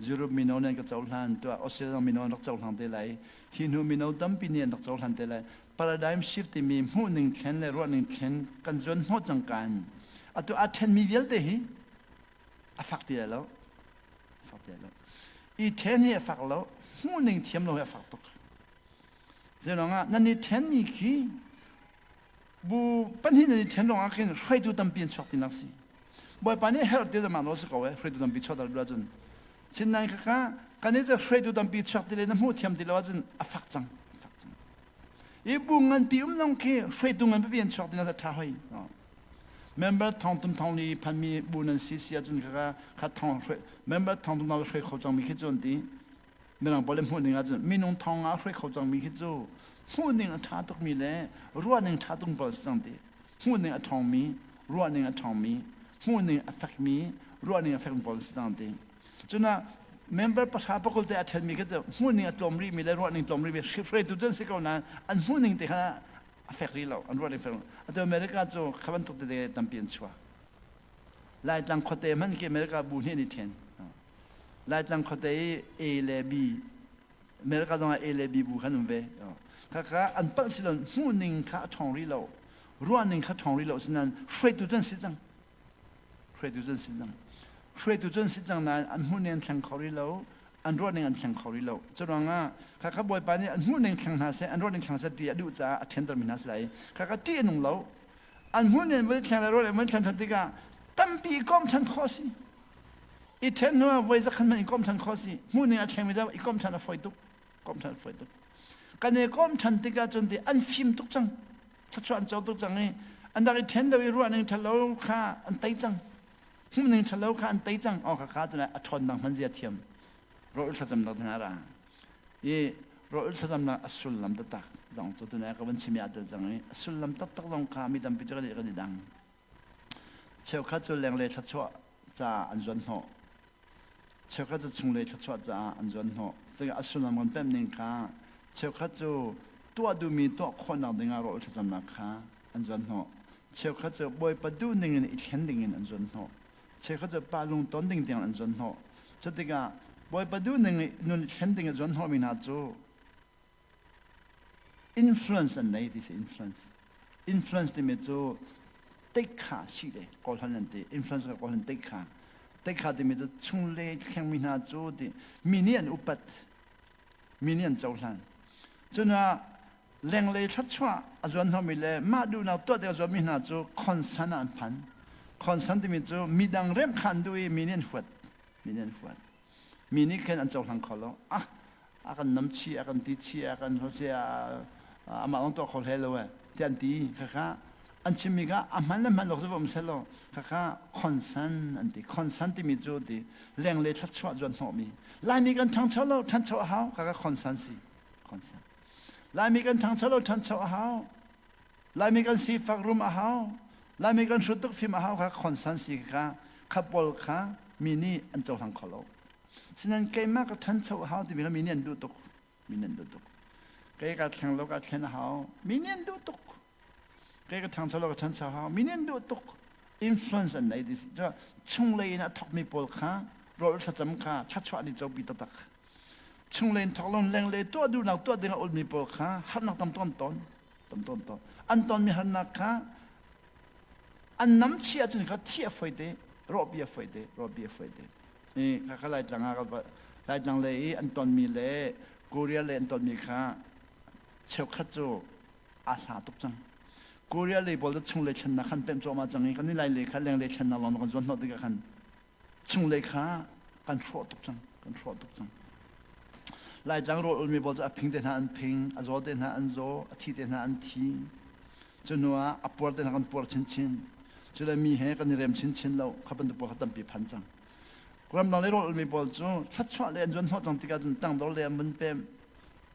Europe mino nih an ka cohlan tuah Australia mino an rak cohlang te lai hi hnu mino tampi nih an rak cohlan te lai paradigm shift timi hmuhning thlen le ruahning thlen kan zuan hnawh cang kan atu a ṭhenmi vialte hi a fak ti lai lo fak ti lai lo i ṭhen hi a fak lo hmuhning thiam lo hi a fak tuk Zeiruangah nan i ṭhenmi khi bu pahnih nan i ṭhen ruangah khin hruaitu tampi an chuak tinak si. Bawipa nih herh ti mah nawl si ko eh hruaitu tampi chuak duh ahcun. Sinain khakha kan i cu hruaitu tampi chuak ti le na hmuh thiam ti lo ahcun a fak cang. A fak cang. I bu nganpi um zong khi hruaitu ngan pipi an chuak ti na ṭha hoi. Member thong tum thong li phanmi bu nan si si ahcun khakha kha thong member thong tum thong li hruai kho cangmi khi cu an ti. Mirang pawl le hmuhning ahcun minung thong ah hruai kho cangmi khi cu hmuhning a ṭha tukmi le ruahning ṭha tuk pawl si cang ti. Hmuhning a ṭhawngmi, ruahning a ṭhawngmi, hmuhning a fekmi, ruahning a fekmi pawl si cang ti. Cunah member pahra pakul te a ṭhenmi khi cu hmuhning a tlawm rihmi le ruahning tlawm rihmi hruaitu cu an si ko nain an hmuhning te kha a fek rih lo, an ruahning fek lo. Atu America cu kha bantuk tete tampi an chuak. Laitlang khuate hmanh khi America bu nih an i ṭhen. Laitlang khuate i A le B, America zong ah A le B bu khan um ve. Khakha an palh si lo, hmuhning kha a ṭhawng rih lo, ruahning kha ṭhawng rih lo sinain hruaitu cu an si cang. Hruaitu cu an si cang. Hruaitu cu an si cang nain an hmuhning an thleng kho rih lo, an ruahning an thleng kho rih lo. Curuangah khakha Bawipa nih an hmuhning thleng hna seh, an ruahning thleng seh ti a duh caah a ṭhentermi hna si lai. Khakha ṭih a nung lo. An hmuhning an vun thleng le ruahning an vun thlen ṭhan tikah tampi i kawm ṭhan khawh a si. I ṭhen hnu ah voi zakhat hmanh i komh ṭhan khawh si. Hmuhning a thlengmi cu i komh ṭhan a fawi tuk. Komh ṭhan a fawi tuk. Kan i komh ṭhan tikah cun ti an fim tuk cang. Thluachuah an co tuk cang i an rak i ṭhen lo i ruahning ṭha lo kha an tei cang. Hmuhning ṭha lo kha an tei cang. Aw kha kha tuna a ṭhawnnak hman zia thiam. Rawl thlacamnak hna ra. I rawl thlacamnak a sullam taktak zong cu tuna ka van chim i aa tel cang i a sullam taktak zong kha mi tampi cu kan i dang. Cheukhat cu lenglei thluachuah caah an zuanhnawh. Cheukhat cu chunglei thluachuah caah an zuanhnawh. Cutikah a sullam kan pemh ning kha cheukhat cu tuah duhmi tuah khawhnak dingah rawl thlacamnak kha an zuanhnawh. Cheukhat cu Bawipa duh ning in i thlen ding in an zuanhnawh. Cheukhat cu pa lungton ding tiang an zuanhnawh. Cutikah Bawipa duh ning i nun i thlen ding i zuanhnawhmi hna cu Influence an nei ti si influence. Influence timi cu teikha si le kawlhon an ti. Influence ka kawlhon teikha. Teikha timi cu chungle thlengmi hna cu ti mi nih an upat. Mi nih an cohlan. Cun ah lenglei thluachuah a zuan hnawhmi le mah duhnak tuah ding a zuanmi hna cu concern ah an phan. Concern timi cu midang remh kha an duh i mi nih an huat. Mi nih an huat. Mi nih khin an cohlang kho lo. Ah, a kan nam chih, a kan ti chih, a kan hloche, amah lawng tuah kho hlei lo eh, ti an ti. Khakha an chimmi kha a hman le hman lo cu va um seh law, khakha concern an ti. Concern timi cu ti lenglei thluachuah zuan hnawhmi. Laimi kan ṭhangcho lo, ṭhancho a hau, khakha concern si. Concern. Laimi kan ṭhangcho lo, ṭhancho a hau. Laimi kan sifak rum a hau. Laimi kan hrut tuk fim a hau kha concern si kha kha pawl kha mi nih an cohlang kho lo. Sinain keimah ka ṭhancho a hau timi kha mi nih an duh tuk. Mi nih an duh tuk. Kei ka thleng lo ka thlen a hau. Mi nih an duh tuk. Kei ka ṭhangcho lo ka ṭhancho a hau. Mi nih an duh tuk. Influence an nei ti si. Chunglei in a thawkmi pawl kha rawl thlacam kha thluachuah nih copi taktak. Chunglei in thawk lo lenglei tuah duhnak tuah ding a ulmi pawl kha harnak tam tawn tawn. Tam tawn tawn. An tonmi harnak kha. An nam chih ahcun kha thi a foi te, rawhpi a foi te, rawhpi a foi te. I kha kha Laitlang ah Laitlang lei i an tonmi le Korea lei an tonmi kha cheukhat cu aa hla tuk cang. Korea lei pawl cu chunglei thlennak khan pemh cuahmah cang i kan i lai lei kha lenglei thlennak lawng kan zuan hnawh tikah khan chunglei kha kan hrawh tuk cang kan hrawh tuk cang. Laitlang rawl ulmi pawl cu a phing te hna an phing, a zaw te hna an zaw, a thi te hna an thi. Cu hnu ah a puar te hna kan puar chinchin. Cu le mi he kan i rem chinchin lo. Kha bantuk pawl kha tampi phan cang. Ramdang le rawl ulmi pawl cu thluachuah le an zuan hnawh cang tikah cun tangdor le an vun pem.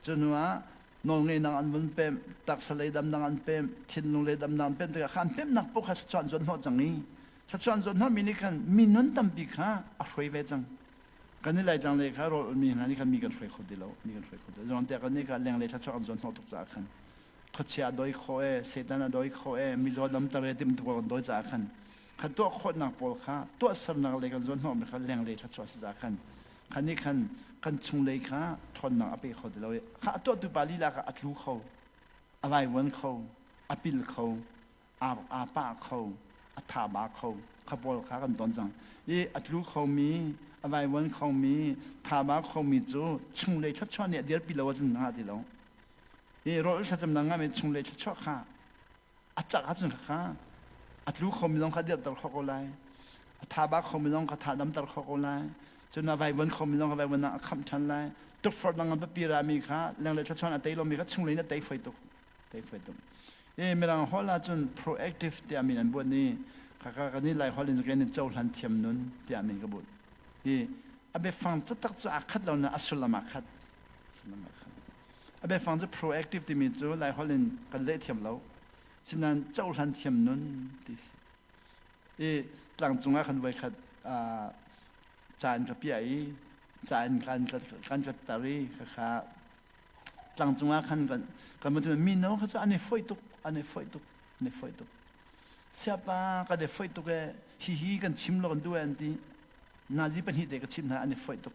Cu hnu ah nawlngeihnak an vun pemh, taksa lei damnak an pemh, thinlung lei damnak an pemh tikah kha an pemhnak paoh kha thluachuah an zuan hnawh cang i thluachuah an zuan hnawhmi nih khan mi nun tampi kha a hruai ve cang. Kan i Laitlang lei kha rawl ulmi hna nih khan mi kan hruai kho ti lo, mi kan hruai kho ti lo. Zong tiah kan nih kha lenglei thluachuah kan zuan hnawh tuk caah khan khuachia a doi kho e, Satan a doi kho e, mizaw damter e timtu pawl kan doi caah khan kha tuah khawhnak pawl kha tuahsernak lei kan zuan hnawhmi kha lenglei thluachuah si caah khan kha nih khan kan chunglei kha ṭhawnnak a pe kho ti lo i kha a tuahtu pa lila kha a tlu kho, a vaivuan kho, a pil kho, aa pah kho, a thaba kho, kha pawl kha kan ton cang. I a tlu khomi, a vaivuan khomi, thaba khomi cu chunglei thluachuah nih a dirpi lo ahcun na ngah ti lo. I rawl thlacamnak ngahmi chunglei thluachuah kha a cak ahcun kha a tlu khomi zong kha dirhter khawh ko lai. A thaba khomi zong kha tha damter khawh ko lai. Cun a vaivuan khomi zong kha vaivuan a khamh ṭhan lai. Tukforhnak ngan pipi rami kha lenglei thluachuah a tei lomi kha chunglei in a tei foi tuk. Tei foi tuk. I Mirang holh ahcun proactive tiah min an buat i khakha kan i Lai holh in kan i cohlan thiam nun tiah min ka buat. I a biafang taktak cu aa khat lo na a sullam aa khat. Sullam aa khat. A biafang cu proactive timi cu Lai holh in kan leh thiam lo. Sinain cohlan thiam nun ti si. I tlangcung ah khan voikhat ca in ka piah i ca in kan kan ka tar i khakha tlangcung ah khan kan kan van mino kha cu an i foih tuk an i foih tuk an i foih tuk siapa kan i foih tuk e hihi kan chim lo kan duh e an ti nazi pahnih te ka chim hna an i foih tuk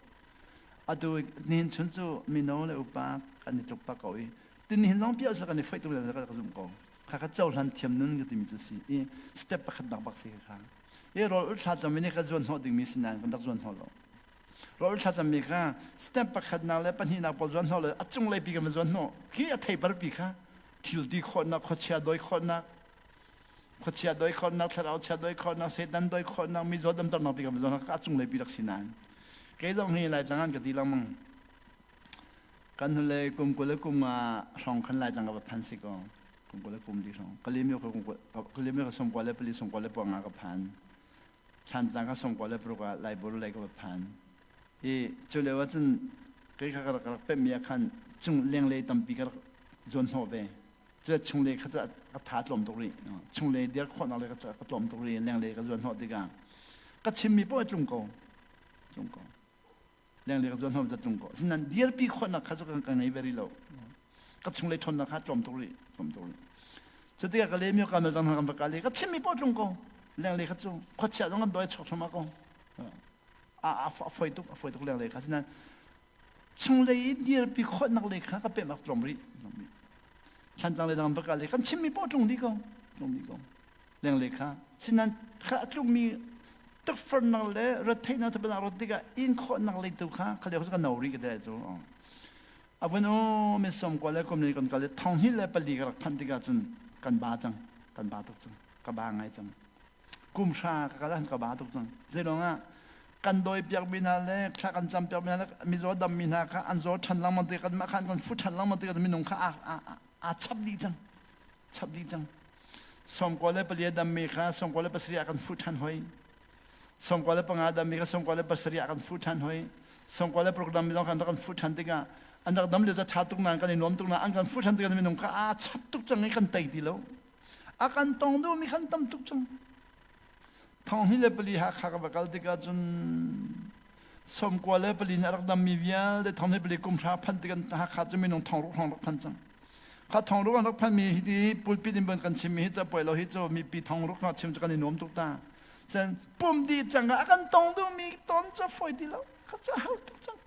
atu nihin chun cu mino le upa kan i tluk pa ko i tin hin zong piah kan i foih tuk le ka zum ko kha ka cohlan thiam nun ka timi cu si i step pakhat nak bak si kha i rawl ul thla cam in ka zuan hnawh dingmi si nain kan rak zuan hnawh lo Rawl thlacammi kha step pakhatnak le pahnihnak pawl zuan hnawh le a cunglei pi kan zuan hnawh. Khi a theipar pi kha thil ti khawhnak, khuachia doi khawhnak, khuachia doi khawhnak, thlarau chia doi khawhnak, Satan doi khawhnak, mizaw damternak pi kan zuan hnawh a cunglei pi rak si nain. Kei zong hi Laitlang an ka ti lengmang. Kan hnulei kum 20 le kum nga hrawng khan Laitlang ka va phan si ko. Kum 20 le kum li hrawng. Kalimi ka kalimi ka som kwa le pali som kwa le pua nga ka phan. Thlantlang ka 96 ah Laibur lei ka va phan. I cu lio ah cun kei kha ka rak ka rak pemhmi ah khan cung lenglei tampi ka rak zuan hnawh ve. Cu chunglei kha cu ka tha tlawm tuk rih. Chunglei dir khawhnak le ka tlawm tuk rih. Lenglei ka zuan hnawh tikah ka chimmi paoh a tlung ko. Tlung ko. Lenglei ka zuan hnawh cu tlung ko. Asinain dirpi khawhnak kha cu ka ngei ve rih lo. Ka chunglei ṭhawnnak kha tlawm tuk rih. Tlawm tuk rih. Cu tikah ka lemio ka mel hna kan va kal i ka chimmi paoh tlung ko. Lenglei kha cu khuachia zong kan dawi chuak thluahmah ko. A foi tuk, a foi tuk lenglei kha. Asinain chunglei i dirpi khawhnak lei kha ka pemh rak tlawm rih. Thlantlang lei dang va kal i kan chimmi paoh tlung dih ko. Tlung dih ko. Lenglei kha. Sinan kha a tlungmi tukforhnak le retheihnak thabanak rat tikah in khawhnak lei tu kha kha lio cu ka no rih ka ti lai cu. A vun u min som kwa le kum li kan kal i thong hnih le pali ka rak phanh tikah cun kan ba cang. Kan ba tuk cang. Ka ba ngai cang. Kum hra ka kal ah ka ba tuk cang. Zeilong ah kan dawi piak mi hna le thla kan cam piak mi hna le mizaw dam mi hna kha an zaw ṭhan lengmang tikah kanmah kha an kan fu ṭhan lengmang tikah minung kha aa chap dih cang. Chap dih cang. 94 dammi kha 97 ah kan fuh ṭhan hoi. 95 dammi kha 97 ah kan fuh ṭhan hoi. 96 dammi zong khan rak kan fuh ṭhan tikah an rak dam lio ca ṭha tuk nain kan i nuam tuk nain an kan fuh ṭhan tikah minung kha aa chap tuk cang i kan tei ti lo. A kan tong duhmi khan tam tuk cang. 2004 Hakha ka va kal tikah cun 94 in a rak dammi vialte 2004 kum hra phanh tikah Hakha cu minung thong ruk hrawng rak phan cang. Kha thong ruk an rak phanmi hi ti pulpit in kan chimmi hi ca poi lo hi cu mipi thong ruk chim cu kan i nuam tuk ta. Cun pum dih cang a kan tong duhmi ton ca foi ti lo. Kha ca har tuk cang.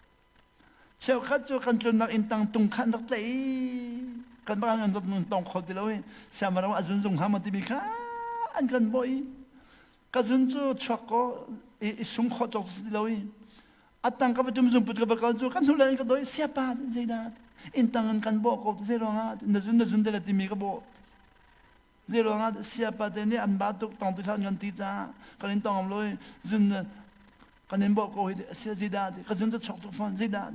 Cheukhat cu kan tlunnak inn tang tung kha an rak tlaih i kan bak an rak tong kho ti lo i siangpahrang a zunzung hnga maw timi kha. An kan bawh i ka zun cu chuak ko i sum khawh cawk si lo i atang ka va tum zungput ka va kal cu kan hnulei in ka doi siapa zeidah inn tang in kan bawh ko zei ruangah na zun na zun te le timi ka bawh zei ruangah siapa te nih an ba tuk tong ti hlan kan ti caah kan in tong lo i zun kan in bawh ko hi sia zeidah ka zun ta chok tuk fawn zeidah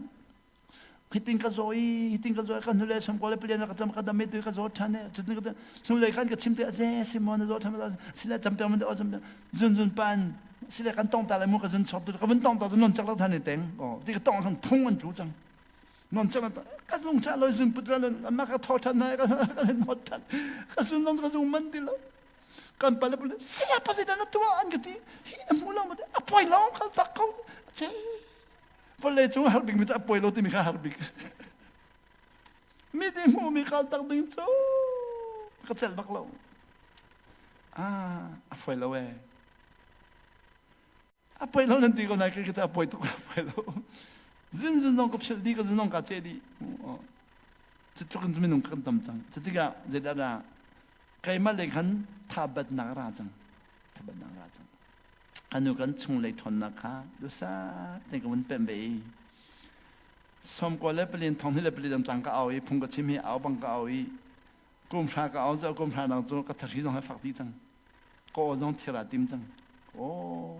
hitin ka zaw i hitin ka zaw i ka hnulei som ko le palian ka cam ka dam i tu ka zaw ṭhan i cutin ka hnulei khan ka chim te a je simon na zaw ṭhan sile cam piak man o cam zun zun pan sile kan tong ta lai mu ka zun chok tu ka vun tong ta zu non chak lo than i teng o ti ka tong khan phung an tlu cang non chak ka lung cha lo zun put la ma ka tho ṭhan na ka not ṭhan ka zun zong ka zung man ti lo kan pale pale sia pa zeidah na tuah an ka ti hi na hmu lo ma a poi lo ka zak ko che Vawlei cung har bikmi cu a poi lo timi kha har bik. Mi nih hmuhmi kal tak ding cu ka celh bak lo. Ah, a foi lo ee. A poi lo nan ti ko nai ka ca a poi tuk a poi lo. Zun zun zong ka philh dih ka zun zong ka ceh dih. Cutluk in minung kan tam cang. Cutikah zeidah dah keimah lei khan thabatnak a ra cang. Thabatnak a ra cang. Anu kan chunglei ṭhawnnak kha duhsah tein ka vun pemh ve i sawmkua le palin thong hnih le pali dang tlang ka au i phung ka chim hi au bang ka au i kum hra ka au cu kum hra dang cu ka thahri zong he fak dih cang ka aw zong thir aa tim cang aw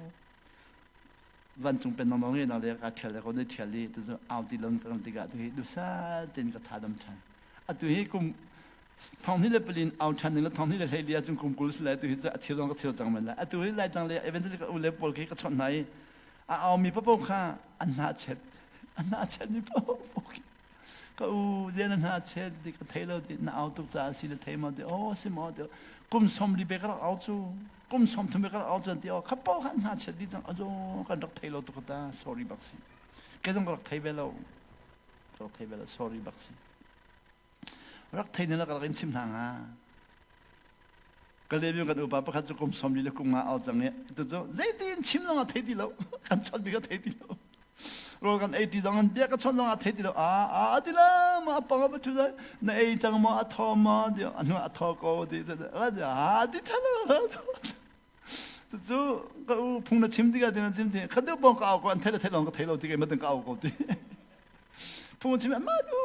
vancung pen dong nge na le ka ṭhial le ko ne ṭhial i tu cu au ti lon ka kan tikah tu hi duhsah tein ka tha dam ṭhan atu hi kum thong hnih le palin au ṭhan ding le thong hnih le hlei li ahcun kum 20 si lai atu hi cu a thil zong ka thil cang men lai atu hi laitlang le evangelical u le pawl khi ka chawnh hna i a aumi paoh kha an hna chet an hna chet mi paoh ka u zian an hna chet ti ka thei lo ti na au tuk caah si na thei maw ti oh si maw ti kum som li pe ka rak au cu kum som thum pe ka rak au cu an ti oh kha paoh kha an hna chet dih cang azo kan rak thei lo tuk ta sorry bak si ke zong ka rak thei ve lo ka rak thei ve lo sorry bak si Rak thei na rak in chim hna hnga. Kalebiu kan upa pakhat cu kum 40 le kum nga au cang i tu cu zeitin chim zong ah thei ti lo kan chawnh bi ka thei ti lo rawl kan ei ti zong an bia ka chawnh zong ah thei ti lo a a ti la ma pang a thu lai na ei cang maw a thaw maw ti a hnu a thaw ko ti a ti than cu ka u phung na chim tikah ti na chim ti kha deuh pong ka au ko an thei le thei long ka thei lo ti kei ma ka au ko ti phung chim ma du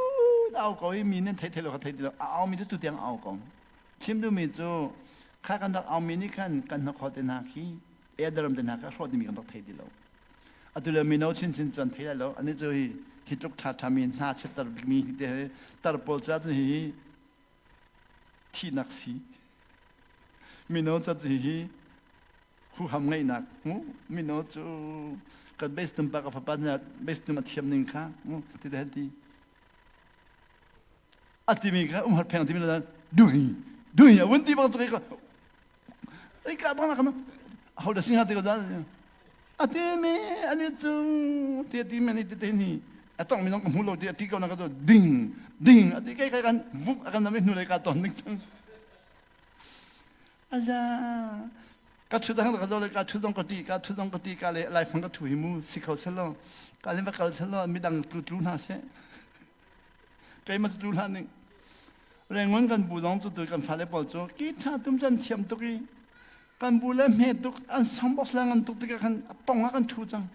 au ko i mi nan thei thei lo ka thei ti lo a au mi cu tu tiang au ko chim duhmi cu kha kan rak au mi nih khan kan hnakhaw te hna khi edaram te hna kha hrawh dingmi kan rak thei ti lo atu le mino chinchin cu an thei lai lo ani cu hi hi tluk ṭha ṭha mi hna chitter bikmi te tar pawl ca cu hi thihnak si mino ca cu hi huham ngeihnak mu mino cu kan base tum pa ka fapa nih base tum a thiam ning kha mu ti te ti a timi kha umhar pheng timi la dui dui a vun ti bang chu ka ei ka bang ka ho da sing ha ti ko dan a ti mi ani cu ti ti mi ni ti te ni a tong mi nong ka hmu lo ti a ti ko na ka ding ding a ti kai kai kan vuk a kan nam hnu lei ka ton ning chang Aza ka thu dang ka zo le ka thu zong ka ti ka thu zong ka ti ka le lai fang ka thu hi mu si kho selo ka le va kal selo midang tlu tlu hna seh keimah cu tlu hlah ning rengon kan bu zong cu tu kan fale pawl cu ki tha tum chan thiam tuk i kan bu le hme tuk an sang box la ngan tuk tikah khan a pong ah kan thu cang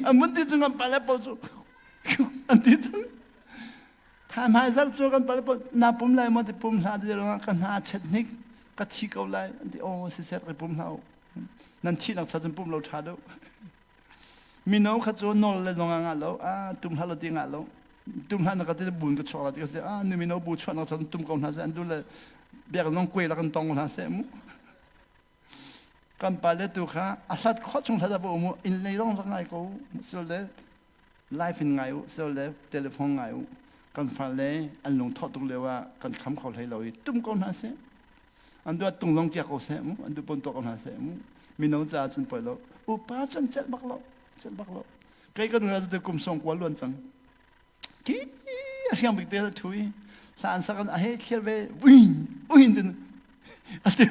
an mun ti cu kan pale pawl cu an ti cang Thaihmai zarh cu kan pale na pum lai maw ti pum hlah ti ruangah ka hna chet hnik ka thi ko lai an ti aw siseh ka pum hlah u nan thihnak cha cun pum lo ṭha deuh mino kha cu nawl le zong ah ngah lo a tum hlah lo ti ngah lo tum hlah na ka ti bun ka chuak la ti ka si a nu mino bu chuah nak cun tum ko hna seh an du le biak zong kuai la kan tong ko hna seh mu kan pale tu kha a hlat khawh chung hlat a va um u inn lei zong rak ngai ko sil le live in ngai u sel le telephone ngai u kan fale an lung thawh tuk lio ah kan kham kho hlei lo i tum ko hna seh an duat tung zong kia ko seh mu an du pon tuah ko hna seh mu mino caah cun poi lo upa cun celh bak lo celh bak lo kei ka nuna cu kum song kual luan cang ki a hriang bik te thu i hla an sak an a he thliar ve uin uin tin a ti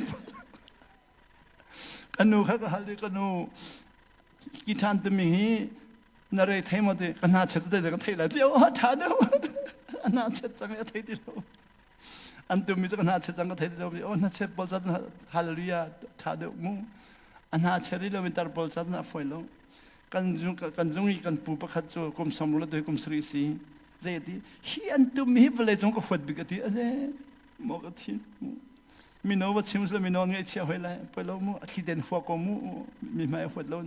Ka nu kha ka hal i ka nu ki ṭhan timi hi na rei thei maw ti ka hna chet te ka thei lai ti a ṭha deuh a hna chet cang i a thei ti lo. An tummi cu ka hna chet cang ka thei ti lo mi oh hnachet pawl ca cun hallelujah tha deuh mu. A hna chet rih lomi tar pawl ca cun a fawi lo. Kan zung kan zung i kan pu pakhat cu kum samru le kum sarih si. Zei ti hi an tummi hi vawlei cung ka huat bik a ti aze maw ka thi mino va chim sila mino ngaihchia hoi lai poi lo mu a thli den hua ko mu mi hmai huat lo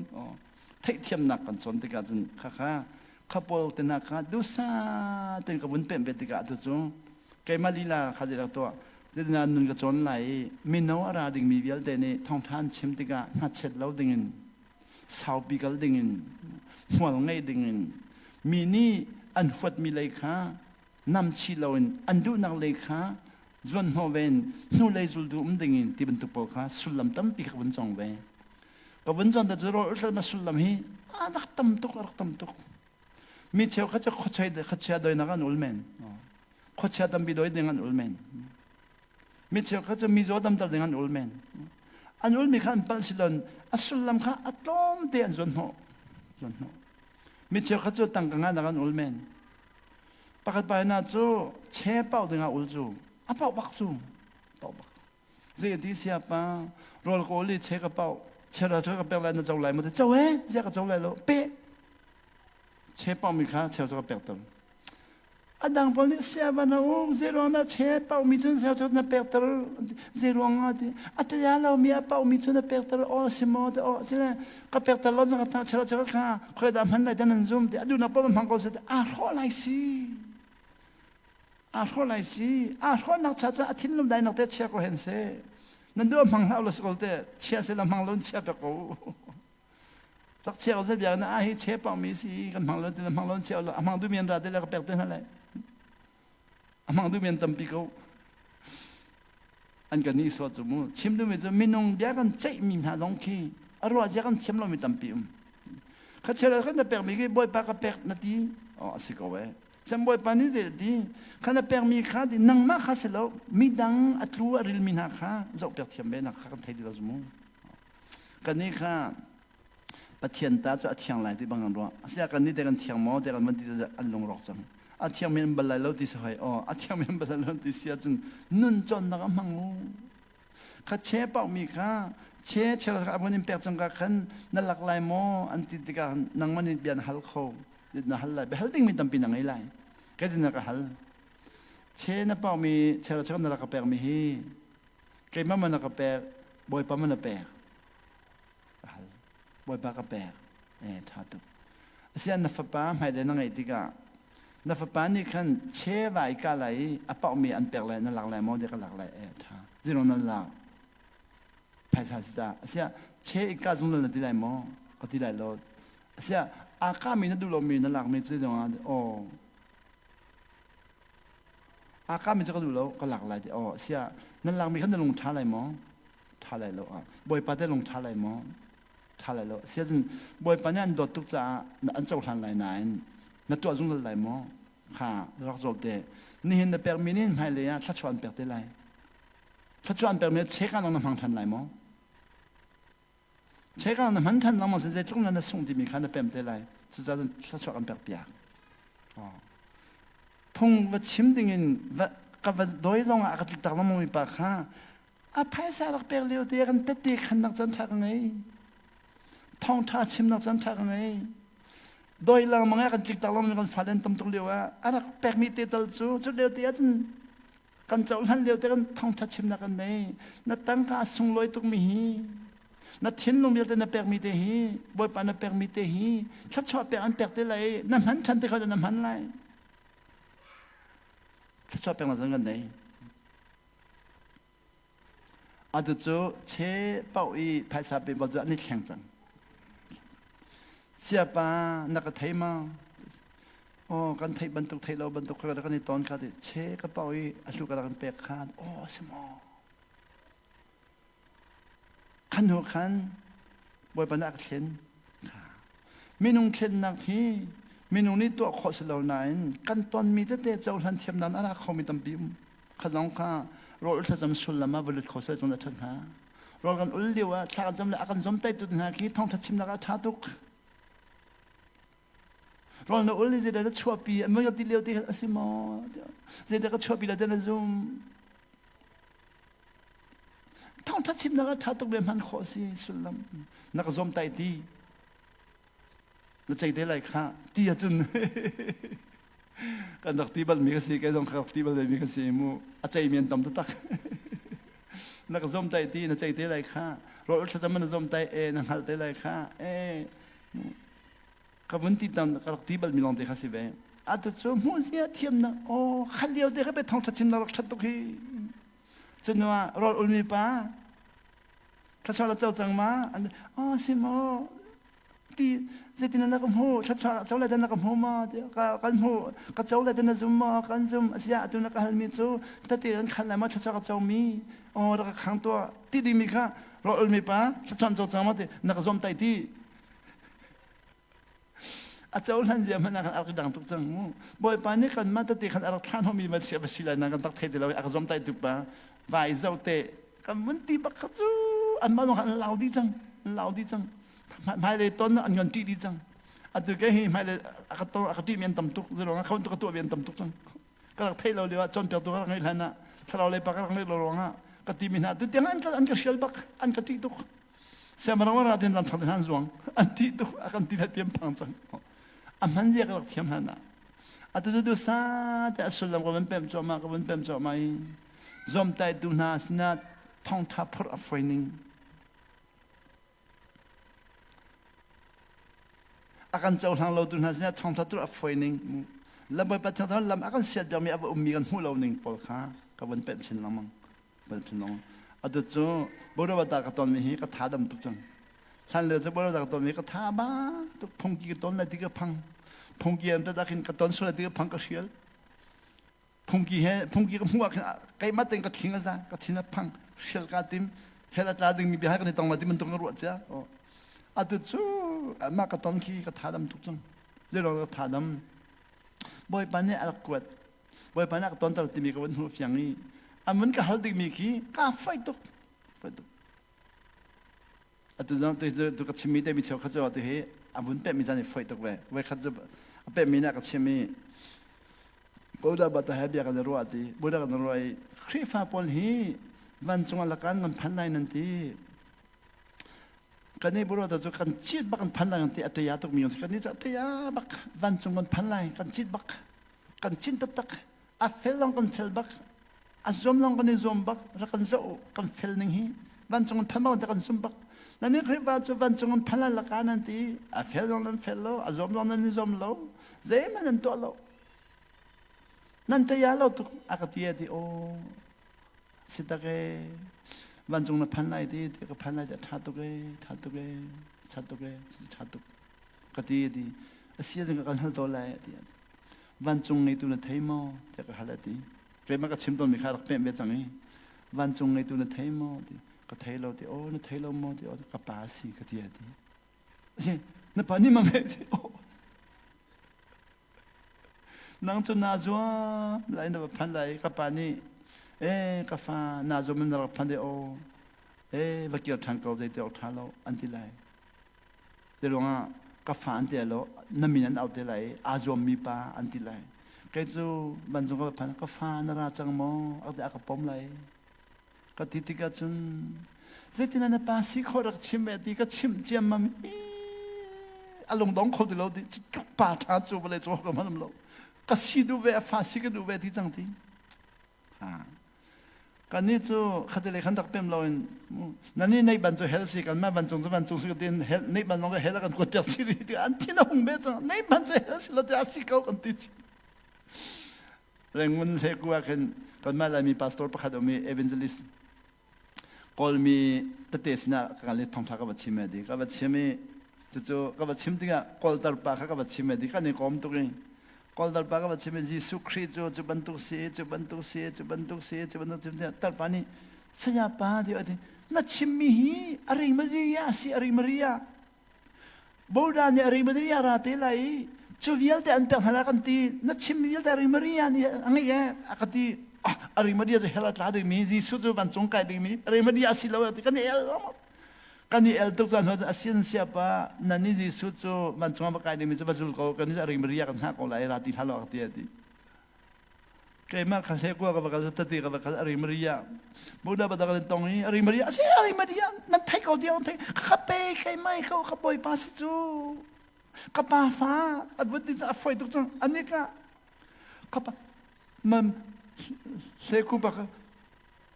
theihthiamnak kan cawn tikah cun khakha khapawl te hna kha dusa ten ka vun pemh ve tikah tu cu keimah lila kha zei tuah zeitinah nun ka cawn lai i mino a ra dingmi vialte nih thawngṭha an chim tikah hnachet lo dingin saupi kal dingin hmual ngei dingin mi nih an huatmi lei kha namchih loin an duhnak lei kha zuanhnawh ve in hnulei zultu um dingin ti bantuk pawl kha sullam tampi kha ka vun cong ve. Ka vun cawn cu rawl ulhlalnak sullam hi a rak tam tuk a rak tam tuk. Mi cheu kha cu khuachia doinak an ul men. Khuachia tampi doi ding an ul men. Mi cheu kha cu mizaw damter ding an ul men. An ulmi kha an palh silon a sullam kha a tlawm te an zuanhnawh. Zuanhnawh. Mi cheu kha cu tangka nganak an ul men. Pakhat pa hna cu che pau dingah ul cu a pau bak cu pau bak. Zei ti sia pa rawl ka ul i che ka pau che ra ka pek lai na co lai maw ti co e zia ka co lai lo pe che pau mi kha cheu cu ka pek ter. A dang pawl nih sia va na um zei ruang na che pau mi cun cheu cu na pek ter zei ruang ah ti a ṭaya lo mi a pau mi cu na pek ter aw si maw ti aw cile ka pek ter lo zong ka cheu cheu kha khoi dah hman lai dan an zum ti a duhnak paoh hmang ko seh aa hrawh lai si aa hrawh lai si aa hrawhnak cha cu a thinlung dainak te chia ko hen seh nan duh hmang hlah lo si ko te chia se la hmang lo chia pe ko rak chia ko se biak na a hi che pang mi si kan hmang lo ti hmang lo chia lo a hmang du mian ra te le ka pek te hna lai a hmang du mian tampi ko an kan nihsawh cu mu chim duhmi cu minung bia kan ceihmi hna zong khi a ruah zia kan thiam lomi tampi um kha chel kan na pekmi khi bawipa ka pek na ti oh a si ko eh sem bawipa nih zei ti kha na pekmi kha ti nangmah kha si lo midang a tlu a rilmi hna kha zoh piak thiam ve nak kha kan thei ti lo mu kan nih kha Pathian ta cu a thiang lai ti bang an ruah. Asiah kan nih te kan thiang maw te kan van ti an lungrawk cang. A thiang men bal lai lo ti si hoi. Aw, a thiang men bal lai lo ti si ahcun nun cawnnak a hmang u. Kha che paumi kha che chel kha a vun in pek cang ka khan na lak lai maw an ti tikah nangmah nih bia na hal kho. Na hal lai. Bia hal dingmi tampi na ngei lai. Kei cu na ka hal. Che na paumi chel chel na rak ka pekmi hi keimah ma na ka pek Bawipa ma na pek. Ka hal. Bawipa ka pek. Eh, ṭha tuk. Asian na fapa hmailei na ngeih tikah na fapa nih khan cheva i ka lai i a paohmi an pek lai na lak lai maw ti ka lak lai eh ṭha zero nan lak phaisa si ta asiah che i ka zungzal na ti lai maw ka ti lai lo asiah aa kami na duh lomi na lakmi cu zong ah aw aa kami cu ka duh lo ka lak lai ti aw asiah na lakmi khan na lung ṭha lai maw ṭha lai lo ah Bawipa te lung ṭha lai maw ṭha lai lo siazin Bawipa nih an dawt tuk caah an cohlan lai nain na tuah zungzal lai maw kha rak zawl te nihin na pekmi nih hmailei ah thluachuah an pek te lai thluachuah an pekmi chek ah na hmang ṭhan lai maw chek ah na hman ṭhan lengmang sin zeitluk na na sung timi kha na pem te lai cucaah cun thluachuah kan pek piak phung va chim dingin va ka va doi zong ah ka tlik tak lengmang mi pa kha A phaisa rak pek lio te kan tette khannak caan ṭha ka ngei. Thawngṭha chimnak caan ṭha ka ngei. Doi lengmang ah kan tlik tak lengmang kan fale an tam tuk lio ah a rak pekmi te tal cu cu lio te ahcun kan cohlan lio te kan thawngṭha chimnak kan nei. Na tangka a sunglawi tukmi hi na thinlung vialte na pekmi te hi Bawipa na pekmi te hi thluachuah pek an pek te lai na hman ṭhan te kha na hman lai. Thluachuah peknak zong kan nei. Atu cu che paoh i phaisa pe bal cu an i thleng cang. Siapa na ka thei ma? Aw kan theih bantuk theih lo bantuk kha kan i ton kha ti che ka paoh i a hlu ka rak in pek kha aw si maw? Khan hnu khan Bawipa nih a ka thlen. Minung thlennak hi minung nih tuah khawh si lo nain kan tonmi tete cohlan thiamnak a ra khomi tampi um. Kha zong kha rawl thlacam sullam ah va lut kho seh cun a ṭhat hnga. Rawl kan ul lio ah thla kan cam le a kan zomtaitu hna khi thawngṭha chimnak ah a ṭha tuk. Rawl na ul i zeidah na chuahpi an van ka ti lio te khan a si maw? Zeidah ka chuahpi lai ti na zum? Thawngṭha chimnak ah ṭha tuk ve hman khawh si sullam. Na ka zawm tai ti. Na cei te lai kha ti ahcun kan rak ti balmi ka si kei zong ka rak ti bal mi ka si mu a cei mi an tam taktak. Na ka zawm tai ti na cei te lai kha rawl thlacam na zawm tai e na hngalh te lai kha e ka vun ti tam ka rak ti bal mi lawng te kha si ve. Atu cu hmuh zia thiamnak aw khat lio te kha pe thawngṭha chimnak rak ṭhat tuk hi. Cunuah rawl ulmi pa thluachuah la co cang ma? An oh si maw ti zeitin na ka hmu thluachuah co le na ka hmu maw ti ka kan hmu ka co le na zum maw kan zum asiah atu na ka halmi cu tete kan khan lai maw thluachuah ka co mi oh rak ka khang tuah ti dingmi kha rawl ulmi pa thluachuah co cang maw ti na ka zom tai ti A cohlan zia hmanh ah khan a rak dang tuk cang mu. Bawipa nih kanmah tete khan a rak thlah hnawhmi va si va si lai na kan tak thei ti lo i a ka zomtaih tuk pa. Vai zoh te kan vun ti bak kha cu anmah zong khan an lau dih cang. An lau dih cang. Hmailei ton an kan ṭih dih cang. Atu ke hi hmailei a ka ton a ka ṭihmi an tam tuk. Zeiruang ah kha bantuk ka tuahmi an tam tuk cang. Ka rak theih lo lio ah cawnpiaktu ka rak ngeih hlan ah thlarau lei pa ka rak ngeih lo ruangah ka timi hna tu tiang an ka an ka hrial bak an ka ṭih tuk. Siangpahrang ra tin lam thang han zuang an ti tuk a kan ti la tiam phang cang a hman zia ka rak thiam hlan ah atu cu du sa te a sullam ka van pem cuahmah ka van pem cuahmah i zomtai tu hna sinah thongtha phurh a foi ning a kan cohlang lo tu hna sinah thongtha tur a foi ning lam Bawipa thang lam a kan siat biakmi a va ummi kan hmuh lo ning pawl kha ka van pemh chin lengmang Thinlung atu cu Borawata ka tonmi hi ka tha dam tuk cang. Hlan lio cu Borawata ka tonmi ka tha ba tuk phungki ka ton lai ti ka phang. Phungki an tat khin ka ton sual ti ka phang ka hrial. Phungki he phungki ka hmuh ah khin keimah tein ka thling a za ka thin a phang hrial ka tim hel a tla dingmi bia hai kan i tong lai ti bantuk ka ruah cia. Atu cu mah ka ton khi ka tha dam tuk cang. Zeiruang ka tha dam. Bawipa nih a rak kuat Bawipa nih a ka tonter timi ka vun hmuh fiang i an vun ka hal dingmi khi kaa faih tuk faih tuk atu zong tu ka chimmi te mi cheu kha cu atu hi a vun pehmi caan i faih tuk ve voi khat cu a pehmi nih a ka chim i Buddha bata he bia kan i ruah ti Buddha kan i ruah i Khrihfa pawl hi vancung ah lakan kan phan lai nan ti Kan i buro cu kan cit bak kan phan lai kan ti a ṭia tukmi kan si kan nih cu a ṭia bak vancung kan phan lai kan cit bak kan cin taktak a fel lawng kan fel bak a zuam lawng kan i zuam bak rak kan zoh kan fel ning hi vancung kan phan bak kan sum bak nan nih Khrihfa cu vancung kan phan lai laka nan ti a fel lawng nan fel lo a zuam lawng nan i zuam lo zeihmanh nan tuah lo nan ṭia lo tuk a ka ti a ti aw Si tak ee, vancung na phan lai ti, ti ka phan lai ti a ṭha tuk ee, ṭha tuk ee, ṭha tuk ee, ṭha tuk ka ti a ti. A si ahcun ka kan hal tawn lai a ti. Vancung ngeitu na thei maw? tiah ka hal a ti. Keimah ka chim tawnmi kha rak pemh ve cang i vancung ngeitu na thei maw? ti. Ka thei lo ti. Aw na thei lo maw? ti. Aw ka pa a si ka ti a ti. A si, na pa nih ma ngei ti. Aw Nang cu naa zuam lai na va phan lai. Ka pa nih, ee ka fa naa zuam in na rak phan deh aw. Ee va kir ṭhan ko zei ti awk ṭha lo an ti lai. Zei ruangah ka fa an ti lai lo na min an auh te lai i aa zuammi pa an ti lai. Kei cu vancung ka va phan ka fa na ra cang maw? A ka pom lai. Ka ti tikah cun zeitin na pa si khawh rak chim ve ti ka chimh ciammam hi a lungdong kho ti lo ti tluk pa ṭha cu vawlei cu ka hman lo ka si duh ve a fa si ka duh ve ti cang ti kan nih cu khate le khan rak pem lo in nan nih nei ban cu hell si kan mah vancung cu vancung si tin hell nei ban lawng hell kan kuat piak chi ti an thin a hung ve cang nei ban cu hell si lo ti a si ko kan ti chi Rangoon hleku ah khin kanmah Laimi pastor pakhat um i evangelist Kawlmi tete sinah ka kal i thawngṭha ka va chim e ti ka va chim i cucu ka va chim tikah Kawltar pa kha ka va chim e ti kan i kawm tuk i Kawltar pa ka va chim i Jesuh Khrih cu cu bantuk si cu bantuk si cu bantuk si cu bantuk si tarpa nih saya pa ti ti na chimmi hi a ring Maria si a ring Maria Buddha nih Arimathea ra te lai i cu vialte an pek hna lai kan ti na chimmi vialte Arimathea nih a ngeih ee a ka ti ah Arimathea cu hell a tla dingmi Jesuh cu vancung kai dingmi Arimathea a si lo ti kan i el kan i el tuk caan hnu a sin siapa nan ni Jesuh cu vancung ah va kai dingmi cu va zul ko kan ni Arimathea kan hngah ko lai ra ti hlah lo a ka ti a ti. Keimah kha hle kua ka va kal tati ka va kal ari Maria Buddha badak an tong i ari Maria si ari Maria nan thei ko tiang thei ka pe keimah ko ka bawipa si cu ka pa fa a vun ti a foi tuk cang ani ka ka pa man hle ku bak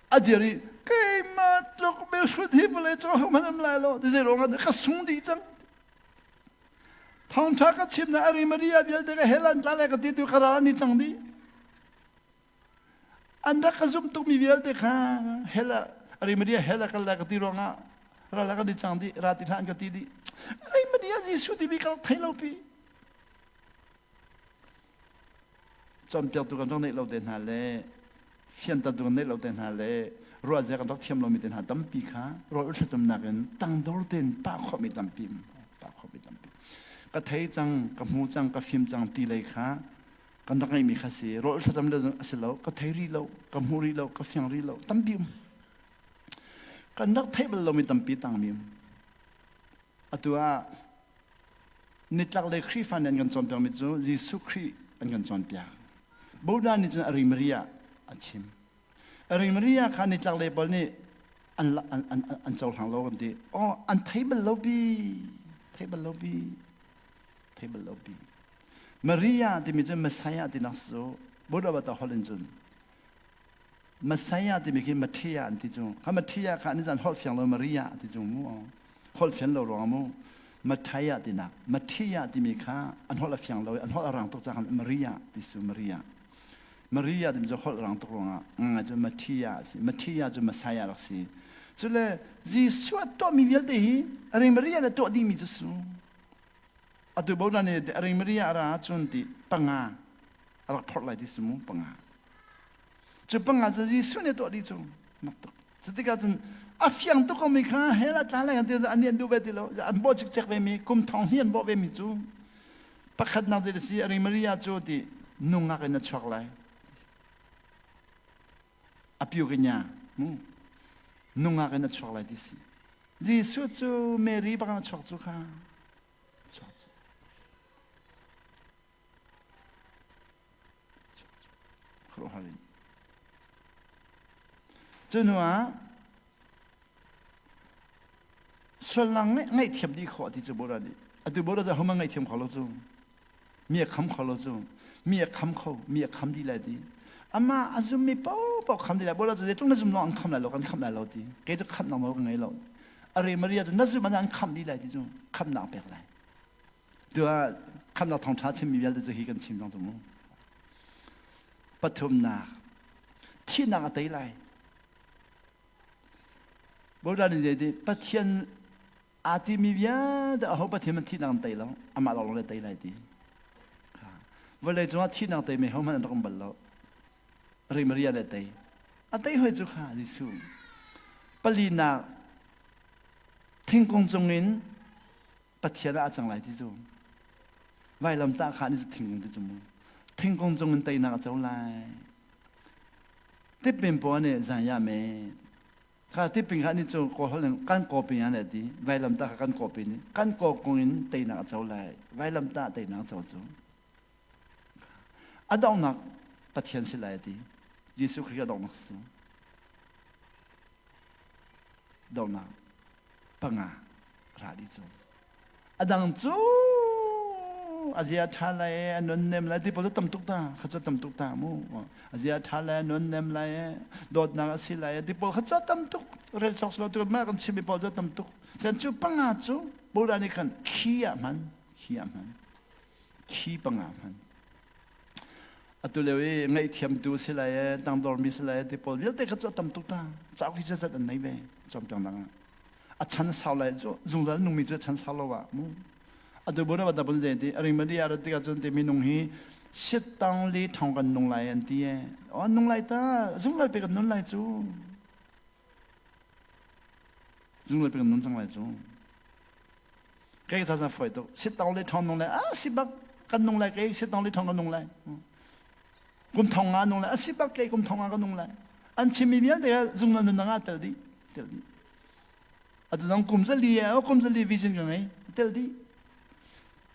a dir i keimah tluk me hrut hi vawlei cung ho hmanh um lai lo ti zei ruangah ka sung dih cang Thawngṭha ka chimnak a ri Maria vialte ka hell an tla le ka ti tu ka ral an i cang dih. An rak ka zumh tukmi vialte kha hell ah a Maria hell ah kal lai ka ti ruangah ral ah kan i cang dih ra ti hlah an ka ti dih. Ari Maria Jesuh timi ka rak thei lo pi. Cawnpiaktu kan rak neih lo te hna le fiantertu kan neih lo te hna le ruahzia kan rak thiam lomi te hna tampi kha rawl thlacamnak in tangdor tein pah khawhmi tampi pah khawhmi tampi ka thei cang ka hmu cang ka fim cang ti lei kha kan rak ngeihmi kha si rawl thlacam le a si lo ka thei rih lo ka hmu rih lo ka fiang rih lo tampi um kan rak theih bal lomi tampi tangmi um atu ah Nitlaklei Khrihfa nih an kan cawnpiakmi cu Jesuh Khrih an kan cawnpiak. Buddha nih cun Ari Maria a chim. Ari Maria kha nitlaklei pawl nih an, an, an, an cohlang lo kan ti. Oh, an thei bal lo pi. Thei bal lo pi. Thei bal lo pi. Maria timi cu Messiah tinak cu Buddha bata holh in cun Messiah timi khi Matthias an ti cu. Kha Matthias kha an holh fiang lo Maria ti cu mu. Holh fian lo ruang mu. Matthias tinak. Matthias timi kha an holh a fiang lo an holh a rang tuk caah Maria ti su Maria. Maria timi cu holh rang tuk ruangah ngai cu Matthias si. Matthias cu Messiah rak si. Cule Jesuh a tuahmi vialte hi a Maria le tuah dihmi cu su. Atu bo nih a Maria a ra cun ti panga a rak phorh lai ti si mu panga. Cu panga cu Jesuh nih a tuah dih cu mak tuk. Cutikah cun a fiang tuk komi kha hell a tla lai kan ti an nih an duh ve ti lo. An bawh cikcek ve mi kum thong hnih an bawh ve mi cu pakhatnak zei si ari Maria cu ti nungak in a chuak lai. A piu ka nya mu nungak in a chuak lai ti si. Jesuh cu Mary bak in a chuak cu kha chuak cu. Khuaruahhar in. Cu hnu ah sualnak ngaihthiam dih khawh ti cu Buddha nih atu Buddha cu hohmanh ngaihthiam kho lo cu mi a kham kho lo cu mi a kham kho mi a kham dih lai ti amah a zummi paohpaoh kham dih lai Buddha cu zeitluk na zum lawng an kham lai lo kan kham lai lo ti kei cu khamnak nawl ka ngei lo are Maria cu na zum an kham dih lai ti cu khamnak pek lai Tuah khamnak thawngṭha chimmi vialte cu hi kan chim cang cu mu. Pathumnak, thihnak a tei lai. Buddha nih zei ti Pathian aa timi vialte aho Pathian man thihnak an tei lo, amah lawnglawng le tei lai ti. Vawlei cungah thihnak teimi hohmanh an rak um bal lo. Ri Maria le tei. A tei hoi cu kha Jesuh. Palinak, thingkung cungin Pathian ah a cang lai ti cu vailamtah kha ni cu thingkung ti cu mu thingkung cung in teinak a co lai tippin pawl nih zan ya me kha tippin kha ni cu kawl holh in kan kawpi an ti vailamtah kha kan kawpi ni kan kawkung in teinak a co lai vailamtah teinak a co cu a donghnak Pathian si lai ti Jesuh Khrih a donghnak si donghnak panga ra dih cu a dang cu a zia ṭha lai a nun nem lai ti pawl cu tam tuk ta kha cu tam tuk ta mu a zia ṭha lai a nun nem lai dawtnak a si lai ti pawl kha cu tam tuk rel cawk silo tu mah kan chimmi pawl cu tam tuk sen cu panga cu Buddha nih khan khi ah hman khi ah hman khi panga hman atu lio i ngaihthiamtu si lai e tangdormi si lai ti pawl vialte kha cu a tam tuk ta cauk hi zat an nei ve cawmpiak nak ah a chan sau lai cu zungzal nungmi cu a chan sau lo ah mu atu bu na bata bun ze ti aring madi ara tikah cun ti minung hi sit tang li thong kan nung lai an ti e o nung lai ta zungzal pe kan nun lai cu zungzal pe kan nun cang lai cu Kei ka chan foi tuk. Sit tong le thong nung lai. Ah si bak kan nung lai kei sit tong le thong kan nung lai. Kum thong nga nung lai. A si bak kei kum thong nga kan nung lai. An chimmi vialte kha zungzal nun nga tel dih. Tel dih. Atu dang kum zali e, kum zali vision ka ngei. Tel dih.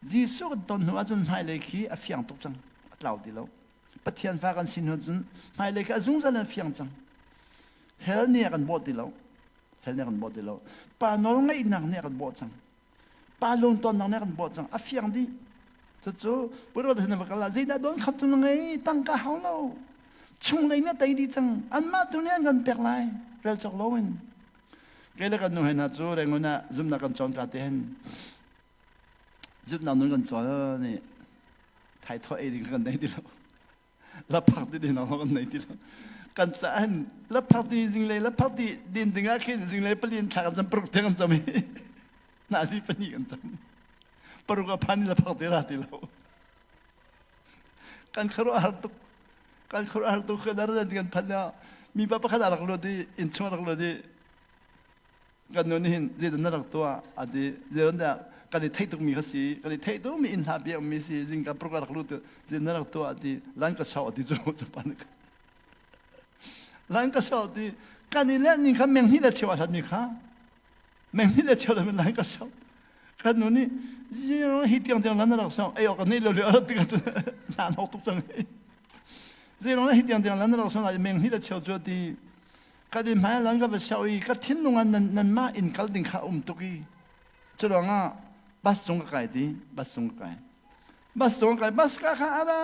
Jesuh kan ton hnu ahcun hmailei khi a fiang tuk cang. A tlau ti lo. Pathian fa kan si hnu cun hmailei kha a zungzal in fiang cang. Hell nih a kan bawh ti lo. Hell nih a kan bawh ti lo. Pa nawl ngeihnak nih a kan bawh cang. Pa lungtonnak nih a kan bawh cang. A fiang dih. Cucu Purwata sin va kal ah zeidah don khap tu na ngei tangka hau lo. Chunglei nih a tei dih cang. Anmah tu nih an kan pek lai. Rel cawk loin. Kei le kan nu he hna cu Rangoon ah zumhnak kan cawn ka te hin zumhnak nun kan cawn nih thaithawh ei ding kan nei ti lo. Laphak ti ding kan nei ti lo. Kan caah hin laphak ti zinglei laphak ti din ding ah khin zinglei pali in thla kan cam paruk tiang kan cam i nazi pahnih kan cam. Paruk a phan i laphak ti ra ti lo. Kan khuaruah har tuk. Kan khuaruah har tuk kan ar kan phan ah mi pa pakhat a rak lut i innchung a rak lut i kan nu nih hin zeidah na rak tuah a ti zeidah kan i theih tukmi kha si kan i theih tukmi inn hla biak mi si zingka paruk a rak lut zeidah na rak tuah a ti lan ka sau a ti cu cu pa nih lan ka sau ti kan i leh ning kha meng hnih le cheu a hlat mi kha meng hnih le cheu le lan ka sau kan nu nih hi tiang tiang lan na rak sau ei awk ka nei lo le a rat tikah cun na nok tuk cang zeirong hi tiang tiang lan na rak sau meng hnih le cheu cu ti Kan i hmai lan ka va sio i ka thinlung ah nan nanmah inn kal ding kha um tuk i curuangah bus cung ka kai ti bus cung ka kai bus cung ka kai bus ka kha ara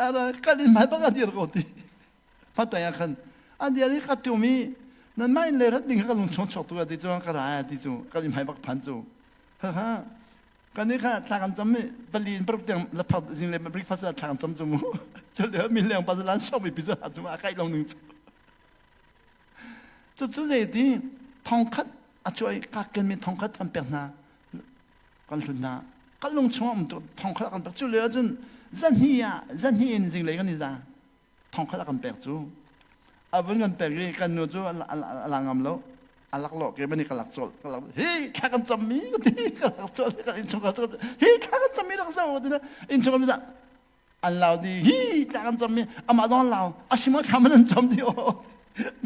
ara kan in hmai bak a dir ko ti hmatoi ah khan a dir i ka tum i nanmah inn lei rat ding kha ka lung chung chuak tu ti cu ka ra ti cu kan in hmai bak phan cu ha ha kan nih kha thla kan cam i pali in paruk tiang laphak zing le breakfast ah thla kan cam cu mu cu le mi leng pa lan sok mi pi cu cu a kai long ning cu Cucu zeiti thongkhat a cuai kakken mi thongkhat kan pek hna kan hlut hna kan lung chung um tuk thongkhat kan pek cu lio ahcun zahnih ah zahnih in zinglei kan i za thongkhat a kan pek cu a vun kan pek i kan nu cu a la ngam lo a lak lo ke mani ka lak cawlh ka lak hi thla kan cam mi ka ti ka lak cawlh kan innchung ka hi thla kan cam mi lak zo ti na innchung kan an lau di hi tla kan cam mi amah dong an lau asima thla man an cam di o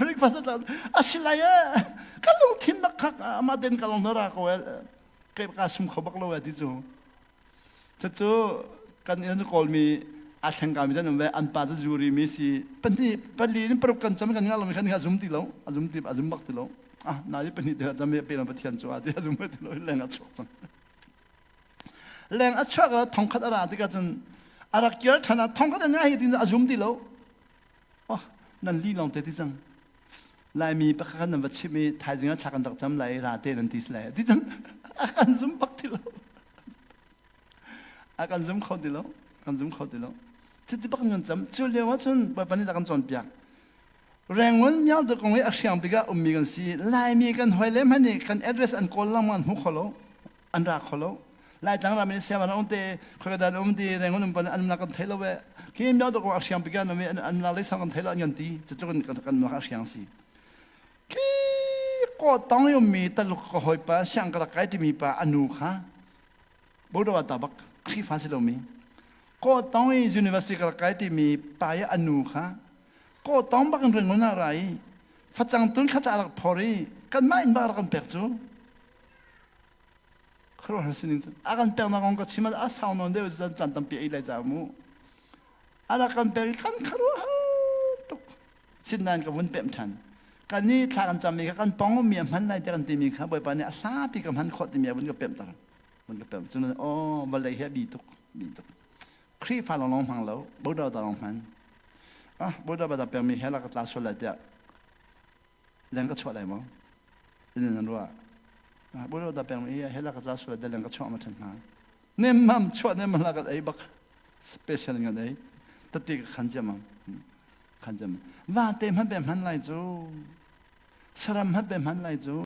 breakfast tla asilai e ka lungthin bak khak amah den ka long ra ko e ke ka sum kho bak lo e ti cu cu kan in kawl mi a thleng ka mi jan ve an pa cu zuri mi si pahnih pali in paruk kan cam kan ngal mi khan kha zum ti lo a zum ti a zum bak ti lo ah na i pahnih te cam pe pathian cu a ti a zum ti lo leng a chuak cang Leng a chuak ah thongkhat a ra tikah cun a rak kir ṭhan ah thongkhat an ngai ti a zum ti lo. Oh, nan li lawng te ti cang. Laimi pakhat nan va chimh i thaizing ah thla kan rak cam lai ra te nan ti lai ti cang. A kan zum bak ti lo. A kan zum kho ti lo. Kan zum kho ti lo. Cuti bak kan cam. Cu lio ah cun Bawipa nih a kan cawnpiak. Rangoon miang kong i a hriang bik ah ummi kan si. Laimi kan hawi le hmanh nih kan address an kawl lengmang an hmu kho lo. An ra kho lo. Laitlang ram in siam an um te, khoi dan um ti, Rangoon um an nak kan thei lo ve. Khi miang kong a hriang bik ah an an nak lei sang kan thei lo an kan ti. Cutluk in kan kan nak a hriang si. Khi ko tong i ummi taluk ka hawipa siang ka rak kai timi pa anu kha Bodo ta bak Khrihfa si lomi ko tong i university ka rak kai timi pa i anu kha ko tong bak in Rangoon ah ra i facang tun khat a rak phor i kanmah in bak rak kan pek cu khuaruahhar sining cu a kan peknak kong ka chim a sau nawn deuh cun caan tampi ei lai ca mu a rak kan pek i kan khuaruahhar tuk sinain ka vun pemh ṭhan kan i thla kan cammi kha kan pong mi a hman lai ti kan timi kha Bawipa nih a hlapi ka hman khawh timi a vun ka pemh ter vun ka pemh cun aw vawlei hi a bi tuk bi tuk Khrihfa lawng lawng hmang lo Buddha ta lawng hman ah Buddha ba ta pekmi he la ka tla sual lai tiah leng ka chuah lai maw in nan ruah Buddha ta pekmi he la ka tla sual lai leng ka chuah ma ṭhan hna nem mam chuah nem la ka ei bak special ngan ei tati ka khan ciamam khan ciam va te hman pe hman lai cu saram hman pe hman lai cu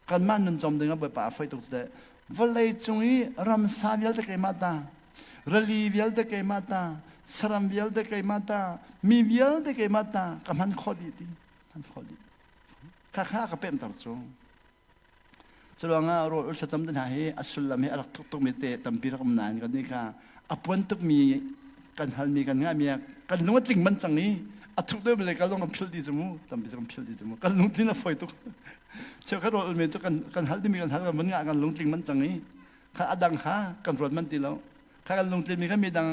kanmah nun cawm ding ah Bawipa a foi tuk te vawlei cung i ramsa vialte keimah ta rali vialte keimah ta saram vialte keimah ta mi vialte keimah ta ka hman khawh dih ti hman khawh dih kha kha ka pemter cu curuangah rawl ul thlacam te hna hi a sullam hi a rak thuk tukmi te tampi rak um nain kan nih kha a puan tukmi kan halmi kan ngahmi kan lung a tling man cang i a thuk deuh le ka lung kan philh dih cu mu tampi cu kan philh dih cu mu kan lungtlin a fawi tuk cheukhat rawl ulmi cu kan kan hal dimi kan hal kan vun ngah kan lungtling man cang i kha a dang kha kan ruat man ti lo kha kan lungtlin mi kha mi dang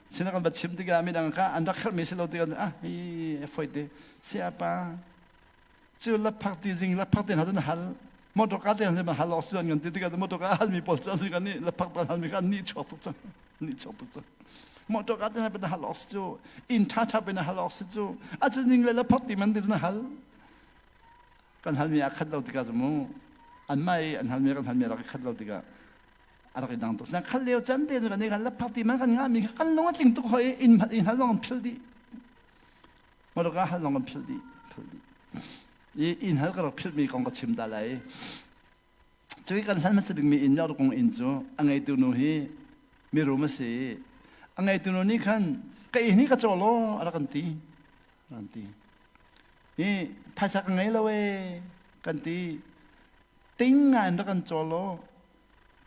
Sinah kan va chim tikah midang kha an rak herhmi si lo tikah ah hi foi te sayapa cu laphak ti zing laphak te hna cu na hal motor ka te hna hal awk si kan ti tikah motor ka halmi pawl cu an kan nih laphak pa halmi kha an nih chuak tuk cang nih chuak tuk cang motor ka te hna na hal awk si cu inn tha tha pe na hal awk si cu a cu ning le laphak ti man ti cu na hal kan halmi a khat lo tikah cu mu an mah i an halmi kan halmi a rak i khat lo tikah a rak i dang tuk. Khat lio can te cu kan kan laphak ti man kan ngahmi kha kan lung a tling tuk hoi inn inn hal lawng an philh dih. Motorka hal lawng an philh dih. Philh dih. I inn hal ka rak philhmi kong ka chim ta lai. Cu i kan hlan hmasa bikmi inn Yorkung inn cu a ngeitu nu hi mirum a si. A ngeitu nu nih khan ka inn hi ka caw law a rak kan ti. Kan ti. Hi phaisa ka ngei lo ee kan ti. Ting nga in rak kan caw law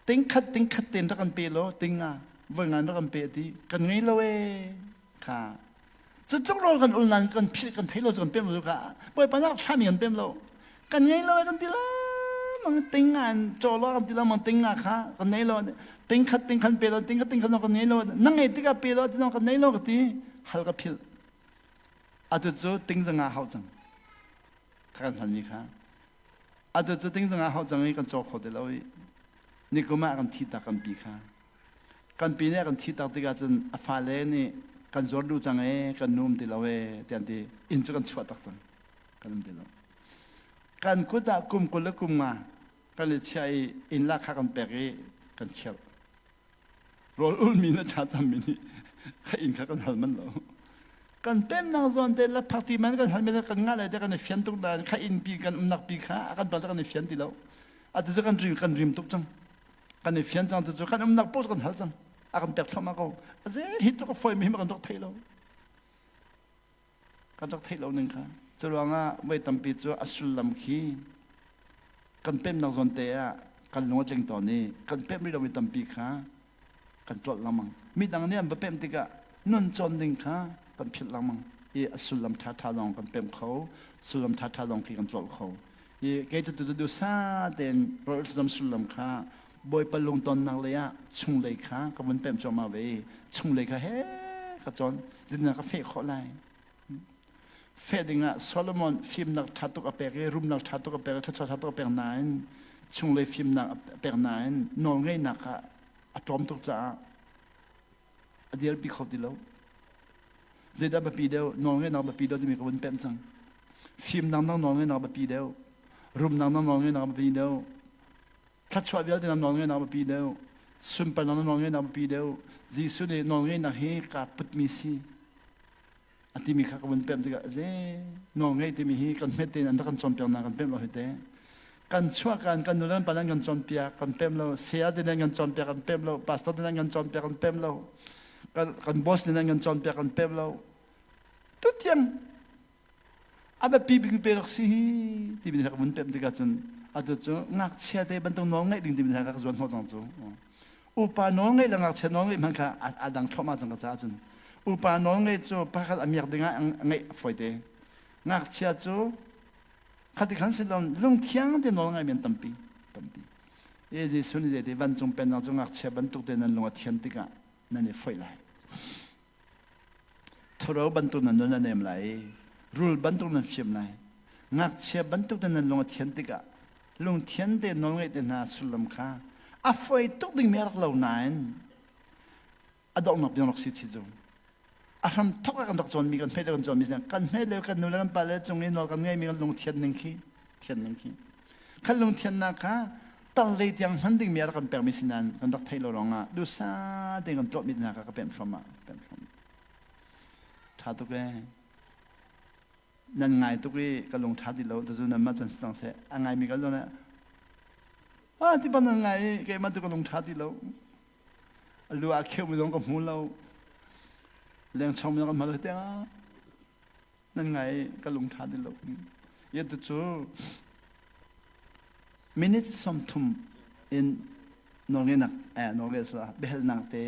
ting khat ting khat ten rak kan pe law ting nga voi nga rak kan pe ti kan ngei lo ee kha cu tluk rawl kan ul nan kan philh kan thei lo cu kan pem lo ka bawipa nak thlami kan pem lo kan ngei lo kan ti la mang ting nga in caw lo kan ti la mang ting nga kha kan nei lo ting khat ting khan pe lo ting khat ting khat kan ngei lo na ngei tikah pe lo ti kan nei lo ka ti hal ka philh atu cu ting zanga hau cang kan hlanmi kha atu cu ting zanga hau cang i kan caw kho ti lo i nikum ah kan thi tak kan pi kha kan pi nih kan thi tak tikah cun a fale nih kan zuar duh cang e kan num ti lo e tian ti inn cu kan chuah tak cang kan um ti lo kan kut ah kum 20 le kum nga kan i chiah i inn la kha kan pek i kan khirh Rawl ulmi le thlacammi nih ka inn kha kan hal manh lo. Kan pemnak zawn te laphak ti man kan hal mi kan ngah lai te kan i fian tuk nain kha inn pi kan umnak pi kha a kan pal kan i fian ti lo. Atu cu kan rim kan rim tuk cang. Kan i fian cang tu cu kan umnak poh kan hal cang. A kan pek thluahmah ko. Aze hi tluk a fawi mi hi kan rak thei lo. Kan rak theih lo ning kha. Cu ruangah voi tampi cu a sullam khi kan pemnak zawn te ah kan lung a tling tawn i kan pemh rih lomi tampi kha kan tlolh lengmang. Midang nih an va pemh tikah nun cawn ding kha kan philh lengmang i a sullam ṭhaṭha lawng kan pemh kho, sullam ṭhaṭha lawng khi kan tlolh kho. I kei cu tu duhsah tein rawl thlacam sullam kha Bawipa lungtonnak lei ah chunglei kha ka vun pemh cuahmah ve i chunglei kha he ka cawn zeitindah ka feh khawh lai feh dingah Solomon fimnak ṭha tuk a pek i rumnak ṭha tuk a pek i thluachuah ṭha tuk a pek nain chunglei fimnak a pek nain nawlngeihnak kha a tlawm tuk caah a dirpi kho ti lo zeidah biapi deuh nawlngeihnak biapi deuh timi ka vun pemh cang fimnak nang nawlngeihnak biapi deuh rumnak nang nawlngeihnak biapi deuh thluachuah vialte na nawlngeihnak biapi deuh sunparnak na nawlngeihnak biapi deuh Jesuh nih nawlngeihnak hi kaa putmi si a timi kha ka vun pemh tikah ze nawlngeih timi hi kan hmet tein an rak kan cawnpiaknak kan pemh lo hi te kan chuahkan kan nu le kan pa nan kan cawnpiak kan pemh lo saya te nan kan cawnpiak kan pemh lo pastor te nan kan cawnpiak kan pemh lo kan kan boss nih nan kan cawnpiak kan pemh lo tutiang a biapi bik pe rak si hi timi ka vun pemh tikah cun atu cu ngakchia te bantuk nawl ngeih ding timi ka zuan hnawh cang cu upa nawl ngeih le ngakchia nawl ngeih hmanh kha a dang thluahmah cang ka caah cun upa nawl ngeih cu pakhat a miak dingah ngeih a fawi te ngakchia cu khati khan si lo lungthiang te nawl ngai men tampi tampi e Jesuh nih zeiti vancung pennak cu ngakchia bantuk te nan lung a thian tikah nan i foih lai Thuro bantuk nan nun a nem lai i rul bantuk nan fim lai. Ngakchia bantuk nan lung a thian tikah lungthian te nawlngeih te hna sullam kha a foi tuk dingmi a rak lo nain a donghnak tiang rak si chi cu. A hram thok ah kan rak cawnmi kan hmet le kan cawnmi kan hmet le kan nu le kan pa le cung i nawl kan ngeimi kan lungthian ning khi thian ning khi khan lungthiannak kha tar lei tiang hman dingmi a rak kan pekmi si nain kan rak theih lo ruangah dusa tein kan tuahmi hna kha ka pemh hram ah pemh hram ṭha tuk ee nan ngai tuk i ka lung ṭha ti lo tazu nan mah can si cang seh a ngaimi ka zawn ah ti ban nan ngai i keimah tu ka lung ṭha ti lo a lu ah kheumi zong ka hmu lo leng chong mi zong ka hmu lo tiang nan ngai ka lung ṭha ti lo tu cu minute 30 in nawlngeihnak eh nawlngeih sila biahalnak te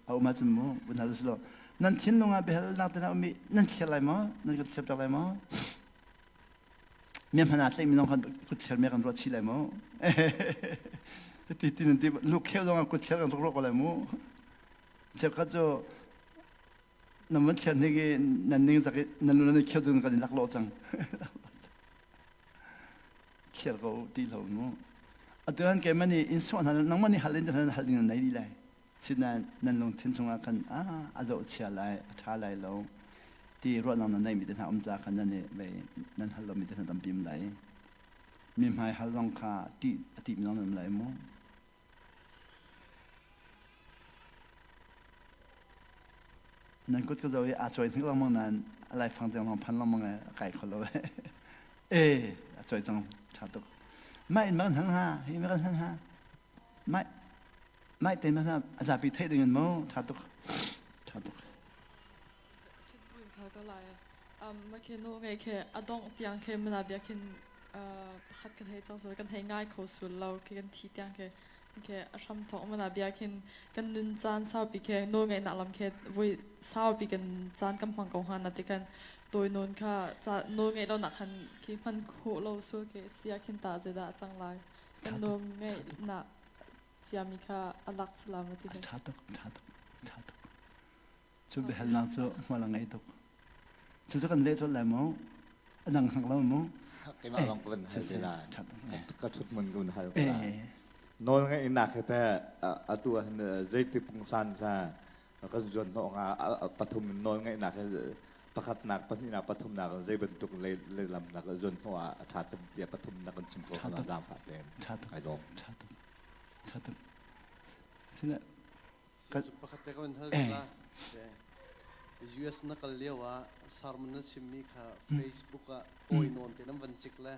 a um ahcun mu vun hal usilo nan thinlung ah biahalnak te na um i nan thlir lai maw nan kan thlir piak lai maw mi hman ah tlaih mi zong kan kut thlir me kan ruah chih lai maw ti ti nan ti lu kheu zong ah kut thlir kan ruah ko lai mu cheukhat cu. Nan van thliar hnik i nan ning zak i nan lu nan i khio ding kan i laklawh cang. Thliar ko ti lo mu. Atu han keimah nih in sawh hna nangmah nih hal in hal hal ding nan nei dih lai. Sinain nan lungthin chungah khan a a zohchia lai, a ṭha lai lo ti ruahnak nan neihmi te hna um caah khan nan i vei nan hal lomi te hna tampi um lai. Mi hmai hal zong kha ṭih a ṭihmi zong nan um lai mu. Nan kut ka zo i aa cawi hnik lengmang nain a laifang tiang lawng phan lengmang i a kai kho lo. E a cawi cang ṭha tuk. Mah in ma kan hal hnga? Hi ma kan hal hnga? Mah mah te ma a zapi theih ding in mu ṭha tuk. Ṭha tuk. Ṭhitbuin kha ka lai. Ma khe nu ngei khe a dongh tiang khe mana bia khin pakhat kan hei cang sual kan hei ngai kho sul lo khi kan thi tiang khe khe a hram thawk mana bia khin kan nun caan saupi khe nawl ngaihnak lam khe voi saupi kan caan kan hmang ko hnga na ti kan tawi nawn kha ca nawl ngeih lo nak khan khi hman khawh lo sul khi sia khin ta zeidah a cang lai kan nawl ngeihnak ciami kha a lak salam ti khan ṭha tuk ṭha tuk ṭha tuk Cu biahalnak cu hmual a ngei tuk. Cucu kan leh colh lai mu. A dang hngak lo mu. Keimah lawng ka van hal te lai. Ka ṭhut mun ka van hal te lai. Nawl ngeihnak he teh atu ah hin zeiti pungsan kha kan zuan hnawh hnga pathum in nawl ngeihnak he pakhatnak pahnihnak pathumnak zei bantuk lei lam nak zuan hnawh ah a ṭha cem tiah pathumnak kan chim ko hna zaangfah tein. Ṭha tuk. Ai lawm. Ṭha tuk. Ṭha tuk. Sina Pakhat te ka van hal la. US na kal lio ah sermon na chimmi kha Facebook ah tawi nawn te nan van cik le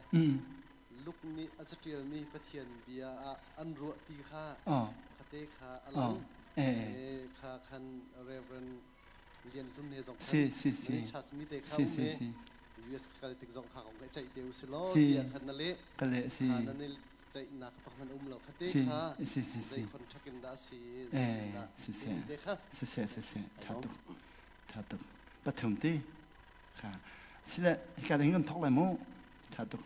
Luke nih a catialmi Pathian bia ah an ruah ti kha khate kha a lang. Kha khan Reverend Lian Hlun he zong khan si si chas mi te kha um US kal tik zong kha kong ka ceih te u si law tiah khan na leh ka leh si kha na ni ceih nak pakhat um lo kha te kha si si zei contract in dah si eh si si te kha si si si si tha tuk tha tuk pathum ti kha sile hika ding kan thok lai mu tha tuk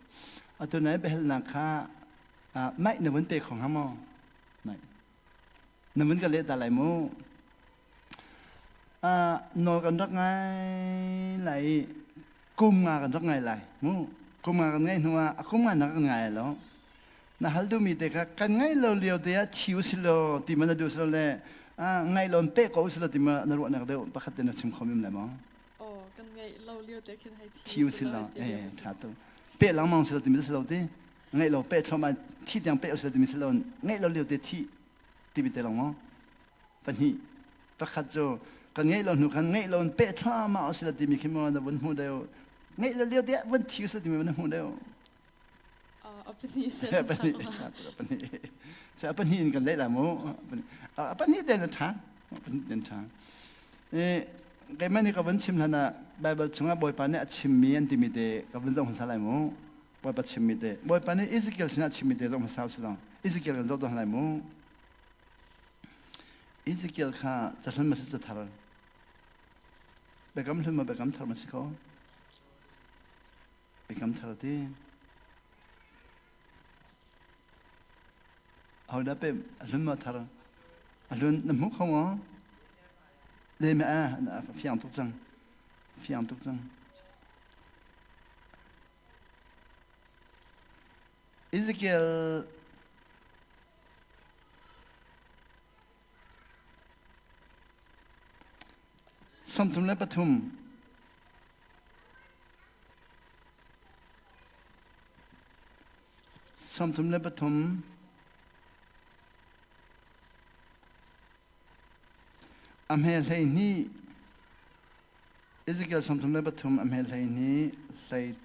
atu nai behel nak kha mai na vun te khong ha mo mai Na vun ka leh ta lai mu. Nawl kan rak ngai lai i kum nga kan rak ngai lai mu. Kum nga kan ngaih hnu ah a kum nga na kan ngai lo. Na hal duhmi te kha kan ngaih lo lio te ah thi usih law ti ma na duh silo le ngaih lo pe ko usih law ti ma na ruahnak deuh pakhat te na chim kho mim lai maw? Oh, kan ngaih lo lio te khin hei thi usih law eh tha tu. Pe lengmang silo ti mi si lo ti. Ngaih lo pe thluahmah thi tiang pe usih ti mi si lo ngaih lo lio te thi timi te lawng maw pahnih pakhat cu kan ngeih lo hnu khan ngeih lo in peh thluahmah usih la timi khi maw na vun hmu deuh ngeih lo lio te ah vun thi usih timi na hmu deuh pahnih pahnih so a pahnih in kan leh la mu a pahnih te na ṭha pahnih ten ṭha keimah nih ka vun chim hlan ah Bible chungah Bawipa nih a chimmi an timi te ka vun zoh hmasa lai mu Bawipa chimmi te Bawipa nih Ezekiel sinah chimmi te zoh hmasa usih law Ezekiel kan zoh tuah lai mu Ezekiel kha cahlun ma si cathar biakam hlun ma biakam thar ma si ko biakam thar ti Hodah pe a hlun ma thar a hlun na hmu kho maw le me a fiang tuk cang fiang tuk cang Ezekiel 33 33 a hme 12 Ezekiel 33 a hme 12 13 14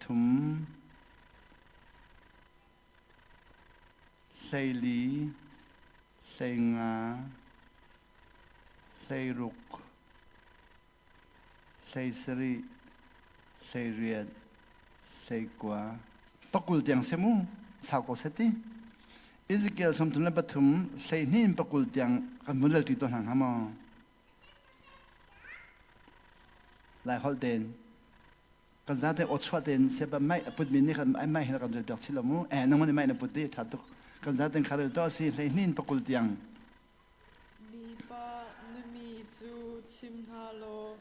15 16 17 18 19 pakul tiang si mu sau ko seh ti Ezekiel 33 12 in pakul tiang kan vun lal ṭi tuah hna hnga maw Lai holh tein kan zate aw chuah tein siapa mai a put mi nih khan ai mai hin kan rel piak chih lo mu eh nangmah nih mai na put di ṭha tuk kan zaten kha rel to si 12 in pakul tiang Mipa na mi cu chim hna law.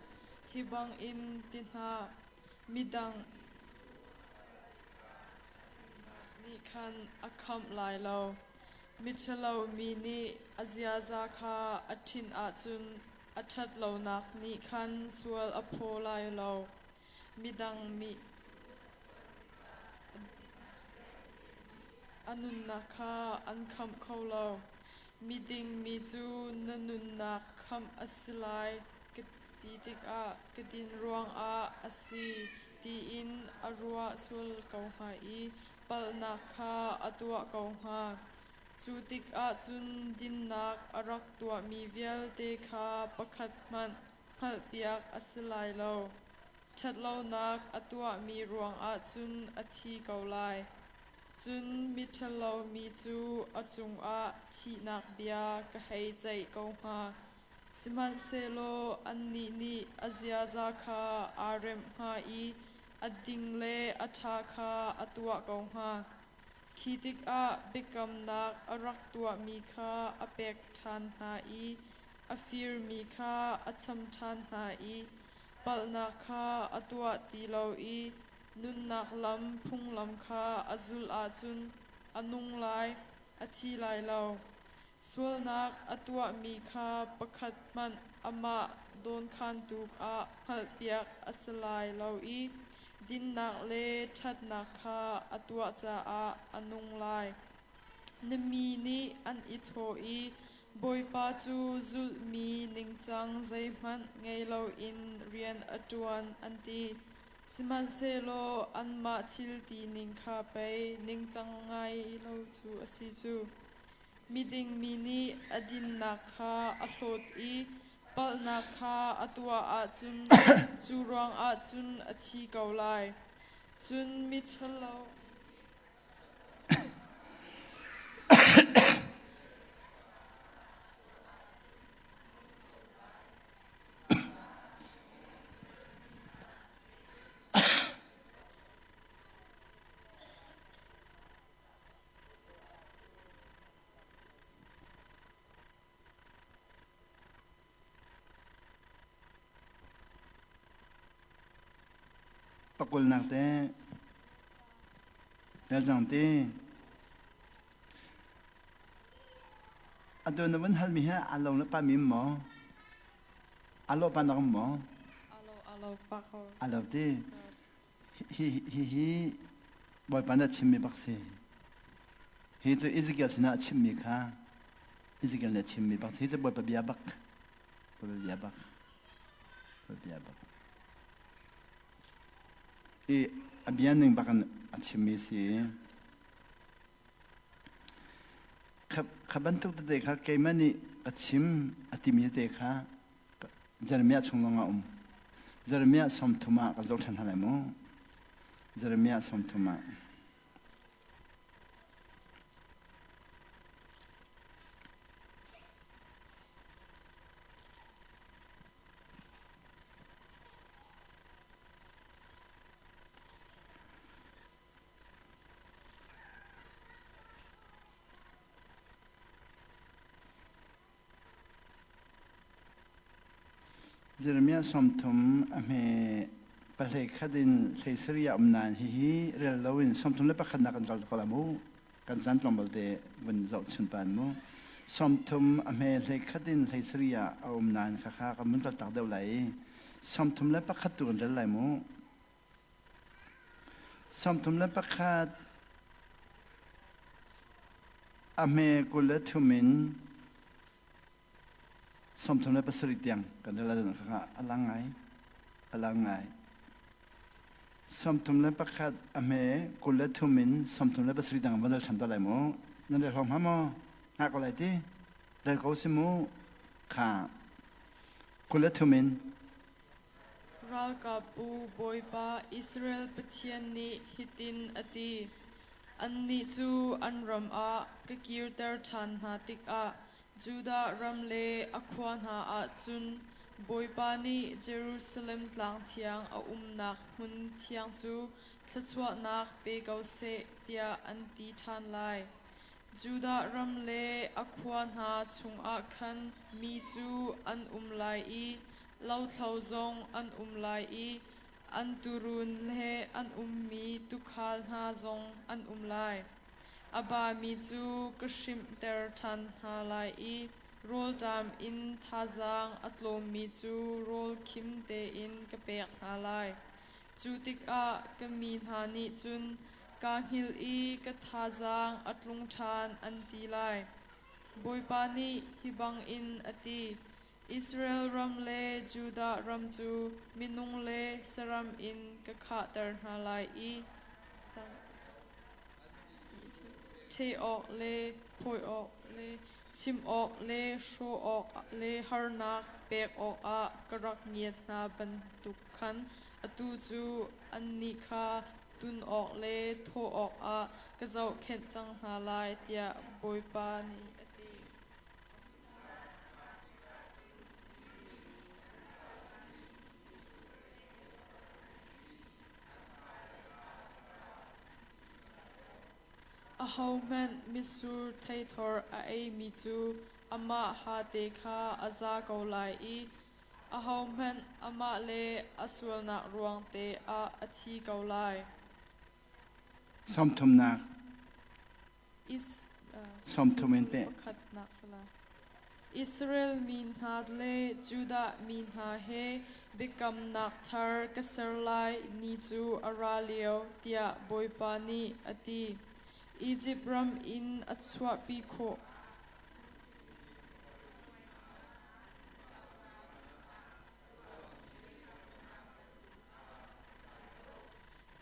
Hi bangin ti hna, midang nih khan a khamh lai lo. Miṭhalo mi nih a ziaza kha a ṭhinh ahcun a ṭhat lonak nih khan sual a phaw lai lo. Midang mi a nunnak kha an khamh kho lo. Miding mi cu na nunnak khamh a si lai ka ti tikah ka din ruangah a si tiin a ruah sual ko hnga i palhnak kha a tuah ko hnga. Cu tikah cun dinnak a rak tuahmi vialte kha pakhat hmanh hngalhpiak a si lai lo. Ṭhatlonak a tuahmi ruangah cun a thi ko lai. Cun miṭhalo mi cu a cungah thihnak bia ka hei ceih ko hnga. Sihmanhsehlaw annih nih a ziaza kha aa remh hnga i a ding le a ṭha kha a tuah ko hnga. Khi tikah biakamnak a rak tuahmi kha a pek ṭhan hna i a firmi kha a cham ṭhan hna i palhnak kha a tuah ti lo i nunnak lam phunglam kha a zulh ahcun a nung lai, a thi lai lo. Sualnak a tuahmi kha pakhat hmanh amah dawnkhantu ah hngalhpiak a si lai lo i dinnak le ṭhatnak kha a tuah caah a nung lai. Na mi nih an i thawh i Bawipa cu zulhmi ningcang zeihmanh ngei loin rian a ṭuan, an ti. Sihmanhsehlaw anmah thil ti ning kha pei ningcang ngai lo cu a si cu. Miding mi nih a dinnak kha a hlawt i palhnak kha a tuah ahcun cu ruangah cun a thi ko lai. Cun miṭhalo Pakulnak te Elcang te Atu na vun halmi hi aa lo le pa mi maw? Aa lo pa nak maw? Alo alo pa ko. Aa lo ti. Hi hi hi Bawipa nih a chimmi bak si. Hi cu Ezekiel sinah a chimmi kha Ezekiel nih a chimmi bak si. Hi cu Bawipa bia bak. Bawipa bia bak. Bawipa bia bak. I a bia ning bak in a chimmi si. Kha bantuk tete kha keimah nih ka chim a timi tete kha Jeremiah chung lawngah um. Jeremiah 30 ah kan zoh ṭhan hna lai mu. Jeremiah 30 ah. Jeremiah 30 a hme pahlei khat in hlei sarih ah um nain hihi rel loin 31 nak kan kal ko la mu. Kan caan tlawmpal te vun zoh chun pan mu. 30 a hme hlei khat in hlei sarih ah a um nain khakha kan vun kal tak deuh lai i 31 tu kan rel lai mu. 31 a hme 23 in 37 tiang kan rel ahcun khakha a lang ngai a lang ngai. 31 a hme 23 in 37 tiang van rel ṭhan ta lai mu. Nan rel hawng hnga maw? Ngah ko lai ti? Rel ko si mu. Kha 23 in Ralkapbu Bawipa Israel Pathian nih hitin a ti: Annih cu an ram ah ka kirter ṭhan hna tikah Judah ram le a khua hna ah cun Bawipa nih Jerusalem tlang thiang a umnak hmun thiang cu thluachuahnak pe ko seh, tiah an ti ṭhan lai. Judah ram le a khua hna chungah khan mi cu an um lai i. Lothlo zong an um lai i an tuurun he an ummi tuukhal hna zong an um lai. A bami cu ka hrimhter ṭhan hna lai i rawlṭam in thazaang a tlawmmi cu rawl khim tein ka pek hna lai. Cu tikah ka mi hna nih cun kaa hngilh i ka thazaang a tlung ṭhan an ti lai. Bawipa nih hi bangin a ti: Israel ram le Judah ram cu minung le saram in ka khahter hna lai i ṭheh awk le phawi awk le chim awk le hrawh awk le harnak pek awkah ka rak ngiat hna bantuk khan atu cu annih kha tun awk le thawh awkah ka zohkhenh cang hna lai, tiah Bawipa nih a ti. Ahohmanh mitsur theithor a eimi cu amah hate kha a za ko lai i ahohmanh amah le a sualnak ruang te ah a thi ko lai. Sawmthumnak. Is, Sawmthum in peh. Pakhatnak sala. Israel mi hna le Judah mi hna he biakamnak thar ka ser lai ni cu a ra lio, tiah Bawipa nih a ti. Izipt ram in a chuahpi khawh.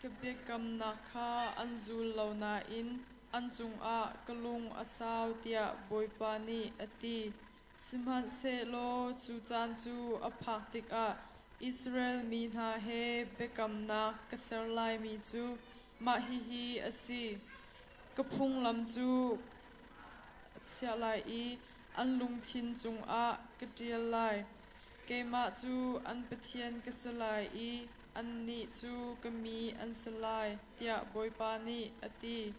Ka biakamnak kha an zul lo nain an cungah ka lung a sau tiah Bawipa nih a ti. Sihmanhsehlaw cu caan cu a phak tikah Israel mi hna he biakamnak ka ser laimi cu mah hihi a si: Ka phunglam cu a chiah lai i an lungthin cungah ka ṭial lai. Keimah cu an Pathian ka si lai i annih cu ka mi an si lai, tiah Bawipa nih a ti.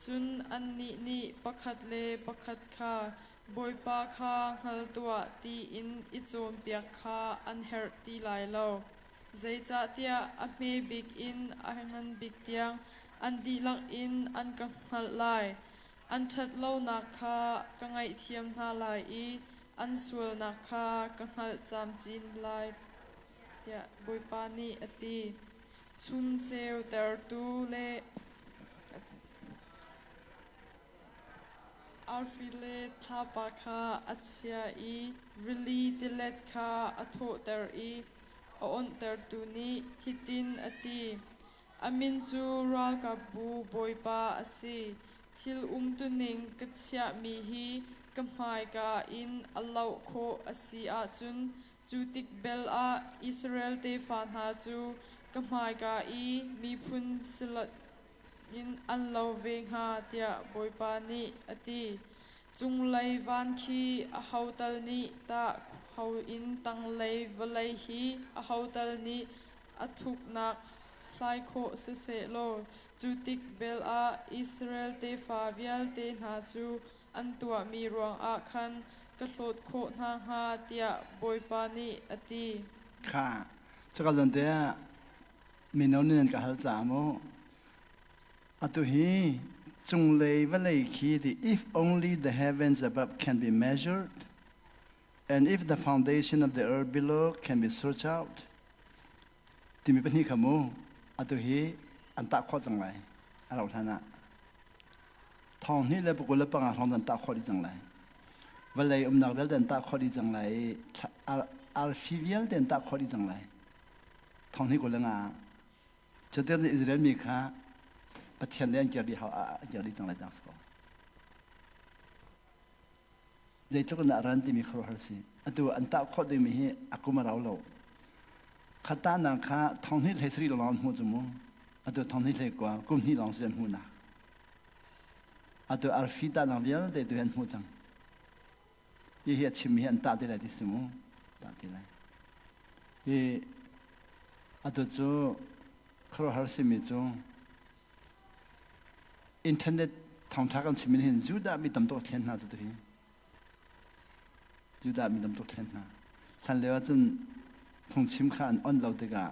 Cun annih nih pakhat le pakhat kha, Bawipa kha hngal tuah, tiin i cawnpiak kha an herh ti lai lo. Zeicahtiah a hme bik in a ngan bik tiang an dihlak in an ka hngalh lai. An ṭhat lonak kha ka ngaihthiam hna lai i an sualnak kha ka hngalh camcin lai, tiah Bawipa nih a ti. Chum ceutertu le arfi le thlapa kha a chia i rili tilet kha a thawhter i a awnhtertu nih hitin a ti: A min cu ralkapbu Bawipa a si. Thil umtuning ka chiahmi hi ka hmaika in a loh khawh a si ahcun cu tik bel ah Israel tefa hna cu ka hmaika i miphun si in an lo ve hnga, tiah Bawipa nih a ti. Cunglei van khi aho tal nih tah ho in tanglei vawlei hi aho tal nih a thuknak hlai khawh siseh law cu tik bel ah Israel tefa vialte hna cu an tuahmi ruangah khan ka hlawt khawh hna hnga, tiah Bawipa nih a ti. Kha cakal zan te ah mino nih nan ka hal caah mu atu hi cunglei vawlei khi the if only the heavens above can be measured and if the foundation of the earth below can be searched out timi pahnih kha mu atu hi an tah khawh cang lai a rauh hlan ah thong hnih le pakul le panga hrawng an tah khawh dih cang lai vawlei umnak vialte an tah khawh dih cang lai i arfi vialte an tah khawh dih cang lai thong hnih kul le nga cutin Israel mi kha Pathian le an kir dih hau an kir dih cang lai tang ko Zeitluk in dah ran timi khuaruahhar si. Atu an tah khawh dingmi hi a kum a rau lo. Kha tahnak kha thonghnih hlei sarih lawng an hmuh cu mu. Atu thonghnih hlei kua kum hnih lawng si an hmuhnak. Atu arfi tahnak vialte tu hi an hmuh cang. Hi hi a chimmi hi an tah te lai ti si mu. Tah te lai. Hi atu cu khuaruahhar simi cu Internet thawngṭha kan chim in hin Judah mi tam tuk thlen hna cu tuhi. Judah mi tam tuk thlen hna. Hlan lio ahcun Phungchim kha an on lo tikah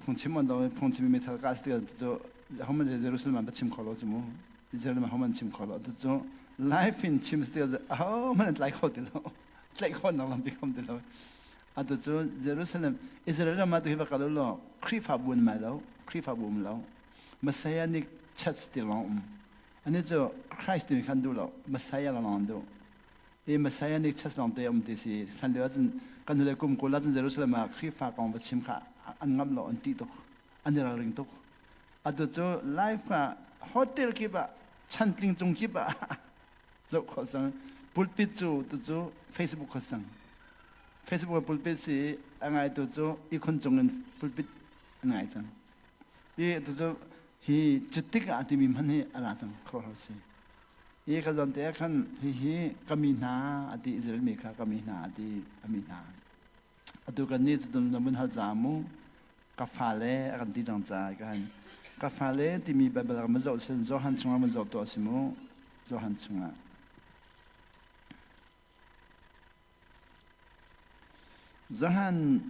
phungchim on lo phungchim mi thal ka si tikah cu homan Jerusalem ah va chim kho lo cu mu. Jerusalem ah homan chim kho lo. Cu live in chim si tikah ahohmanh an tlai kho ti lo. Tlaih khawhnak lampi khom ti lo. Atu cu Jerusalem Israel ram ah tu hi va kal law Khrihfabu an mai lo, Khrihfabu um lo. Messianic church ti lawng um. Ani cu Christ timi khan duh lo, Messiah lawng an duh. I Messianic church lawng te um ti si. Hlan lio ahcun kan hnulei kum 20 ahcun Jerusalem ah Khrihfa kong va chim kha an ngamh lo, an ṭih tuk, an i ralring tuk. Atu cu life ah hotel kip ah chantling cung kip ah zoh khawh cang. Pulpit cu tu cu Facebook kha cang. Facebook pulpit si a ngaitu cu ihkhun cung in pulpit an ngai cang. I tu cu hi cutik ah timi hman hi a ra cang khuaruahhar si. I ka zawn te ah khan hihi ka mi hna a ti Israel mi kha ka mi hna a ti a mi hna. Atu kan nih cu na vun hal ca mu ka fale a kan ti cang ca ka han ka fale timi Bible ah mun zoh sin Johan chungah mun zoh tuah si mu Johan chungah Johan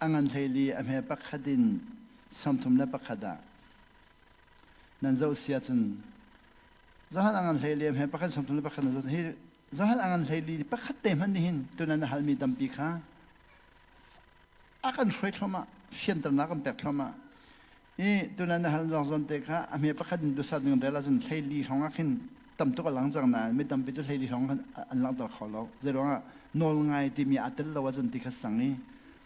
a ngan hleili a hme pakhat in 31 ah nan zoh sia cun Johan a ngan hleili a hme pakhat 31 nan zoh hi Johan a ngan hleili pakhat te hmanh nih hin tunan na halmi tampi kha a kan hruai thluahmah fianternak kan pek thluahmah i tunan na hal zawng zawn te kha a hme pakhat in dusat ning rel ahcun hleili hrawng ah khin tam tuk a lang cang nain mi tampi cu hleili hrawng khan an langhter kho lo zeiruangah nawl ngai timi aa tel lo ahcun ti kha sang i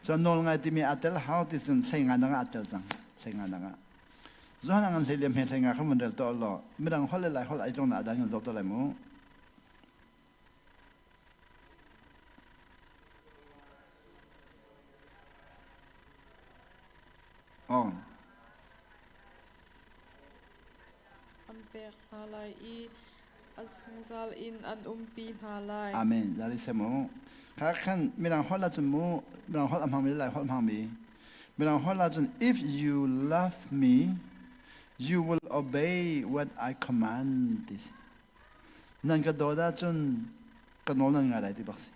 cun nawl ngai timi aa tel hau ti cun hlei nga dang ah aa tel cang hlei nga dang ah Johan a ngan hlei le hme hlei nga kha mun rel to law midang holh le lai holh ai tlong na adan kan zoh to lai mu. Oh. An pek hna lai i a zungzal in an umpi hna lai. Amen. Zari se mu. Kha khan mirang holh ahcun mu mirang holh a hmangmi lai holh hmangmi mirang holh ahcun if you love me you will obey what I command ti si. Nan ka dawt ahcun ka nawl nan ngai lai ti bak si.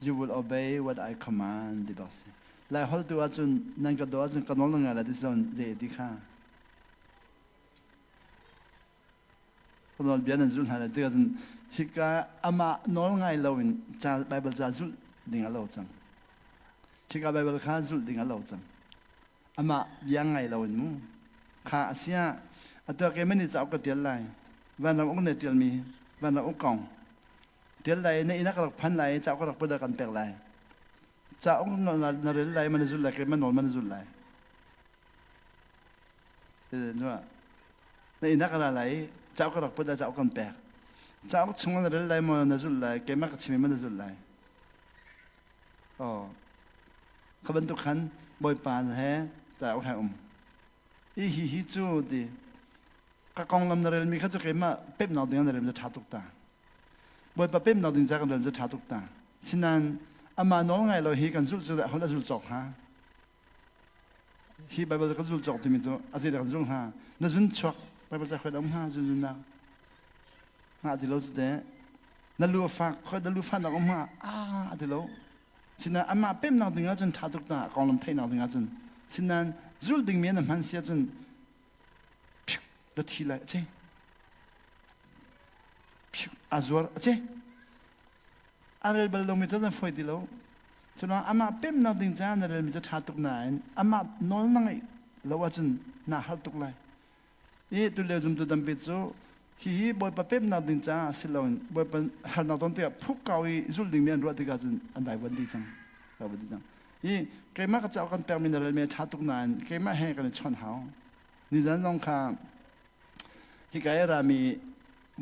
You will obey what I command ti bak si. Lai holh tu ahcun nan ka dawt ahcun ka nawl nan ngai lai ti si lo zei ti kha. Ka nawl bia nan zulh hna lai ti ahcun hika amah nawl ngai loin ca Bible ca zulh ding a lo cang. Hika Bible kha zulh ding a lo cang. Amah bia ngai loin mu. Kha a sia atu ah keimah nih cauk ka ṭial lai. Vanram uk nih ṭialmi vanram uk kong ṭial lai na inn ah ka rak phan lai i cauk ka rak put ah kan pek lai. Cauk na rel lai ma na zulh lai keimah nawl ma na zulh lai. Na inn ah ka ra lai i cauk ka rak put ah cauk kan pek. Cauk chung na rel lai maw na zulh lai keimah ka chim ma na zulh lai. Oh. Kha bantuk khan Bawipa he cauk he um. I hi hi cu ti ka konglam na relmi kha cu keimah pemnak ding na rel cu ṭha tuk ta. Bawipa pemnak ding ca kan rel cu ṭha tuk ta. Sinain amah nawl ngai lo hi kan zulh cu hol a zul cawk hnga. Hi Bible ka zul cawk timi cu a zei dah kan zul hnga? Na zun chuak Bible ca khoi dah um hnga zun zun nak ngah ti lo cu teh. Na lu a fak khoi dah lu fahnak um hnga? Ah ti lo. Sinain amah pemnak ding ahcun ṭha tuk ta konglam theihnak ding ahcun sinain zulh dingmi an hman si ahcun na thi lai ace a zuar ace a rel bal lomi cu an foi ti lo cunak amah pemnak ding caah na relmi cu ṭha tuk nain amah nawl na ngeih lo ahcun naa harh tuk lai I tulio zumtu tampi cu hihi Bawipa pemnak ding caah si loin Bawipa harnak ton tikah phukkau i zulh dingmi an ruah tikah cun an vaivuan dih cang. Vaivuan dih cang. I keimah ka cauk kan pekmi na relmi a ṭha tuk nain keimah he kan i chawnh hau. Nizan zong kha hika i rami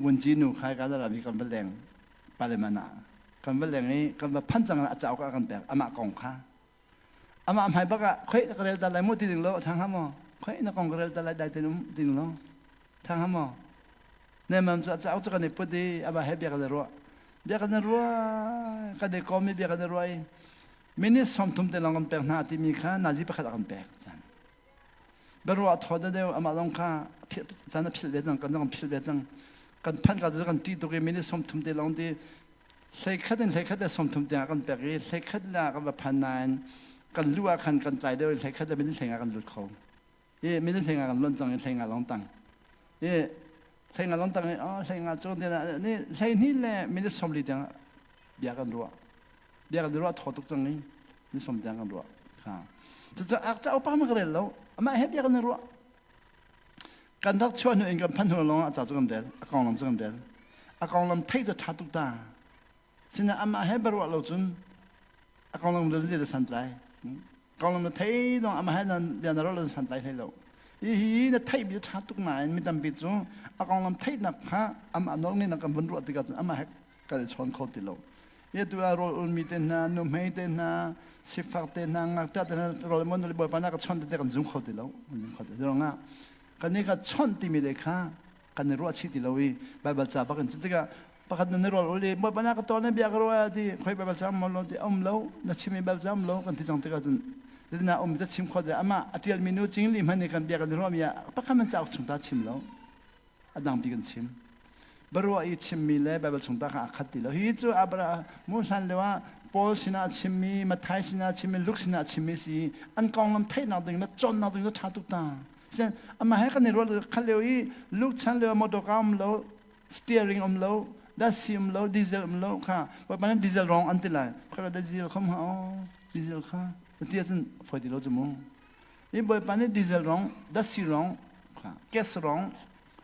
vunci nu kha hika rami kan va leng parliament ah kan va leng i kan va phan cang a cauk a kan pek amah kong kha Amah hmai bak ah khoi na ka rel ta lai mu ti ding lo ṭhang ha maw? Khoi na kong ka rel ta lai dai ten um ti ding lo ṭhang ha maw? Ne mam cu a cauk cu kan i put i amah he bia kan i ruah. Bia kan i ruah kan i kom i bia kan i ruah i minute 30 te lawng kan pek hna timi kha nazi pakhat a kan pek chan. Biaruah thaw da deuh amah zong kha chan a philh ve cang kan zong philh ve cang. Kan phanh ka cu kan ṭih tuk i minute 30 te lawng ti. Hleikhat in hleikhat le 30 tiang kan pek i hleikhat le kan va phan nain kan lu ah khan kan tlai deuh i hleikhat le minute hleinga kan lut kho. I minute hleinga kan luan cang i hleinga lawng tang. I hleinga lawng tang i oh hleinga cu ni 12 le minute 40 tiang bia kan ruah. Bia kan ruah thaw tuk cang i ni som tiang kan ruah. Ha. Cucu ak ca upa ma ka rel lo. Amah he bia kan i ruah. Kan rak chuah hnu in kan phanh hnu lawng ah ca cu kan rel. A konglam cu kan rel. A konglam theih cu ṭha tuk ta. Sinain amah he biaruah lo cun a konglam rel zei dah santlai. Konglam na thei dong amah he bia na ruah lo santlai hlei lo. Hihi na theihmi cu ṭha tuk nain mi tampi cu a konglam theihnak kha amah nawl ngeihnak kan vun ruah tikah cun amah he kan i chawn kho ti lo. Hi tu ah rawl ulmi te hna, nuhmei te hna, sifak te hna, ngakṭah te hna, rawl mon bawipa na ka chawnh te kan zum kho ti lo. Kan zum kho ti lo. Ruangah kan i ka chawnh timi le kha kan i ruah chih ti lo i Baibal ca bak in cu tikah pakhat nu na rawl ul i bawipa na ka tawn na bia ka ruah ti khoi Baibal ca um lo ti um lo na chim i Baibal ca um lo kan ti cang tikah cun na um ta chim kho te amah a ṭialmi nu cingli hmanh nih kan bia kan i ruah mi ah pakhat man cauk chung ta chim lo a dangpi kan chim. Baruah i chimmi le Baibal chung ta kha aa khat ti lo. Hi cu Abraham mu hlan lio ah Paul sinah a chimmi, Matthai sinah a chimmi, Luke sinah a chimmi si an konglam theihnak ding le cawnnak ding cu ṭha tuk ta. Sen amah he kan i ruat khat lio i Luke chan lio motor car um lo, steering um lo, dasi um lo, diesel um lo kha bawipa nih diesel rong an ti lai. Kha diesel kha oh diesel kha ti ahcun foi ti lo cu mu. Hi Bawipa nih diesel rong, datsi rong, gas rong,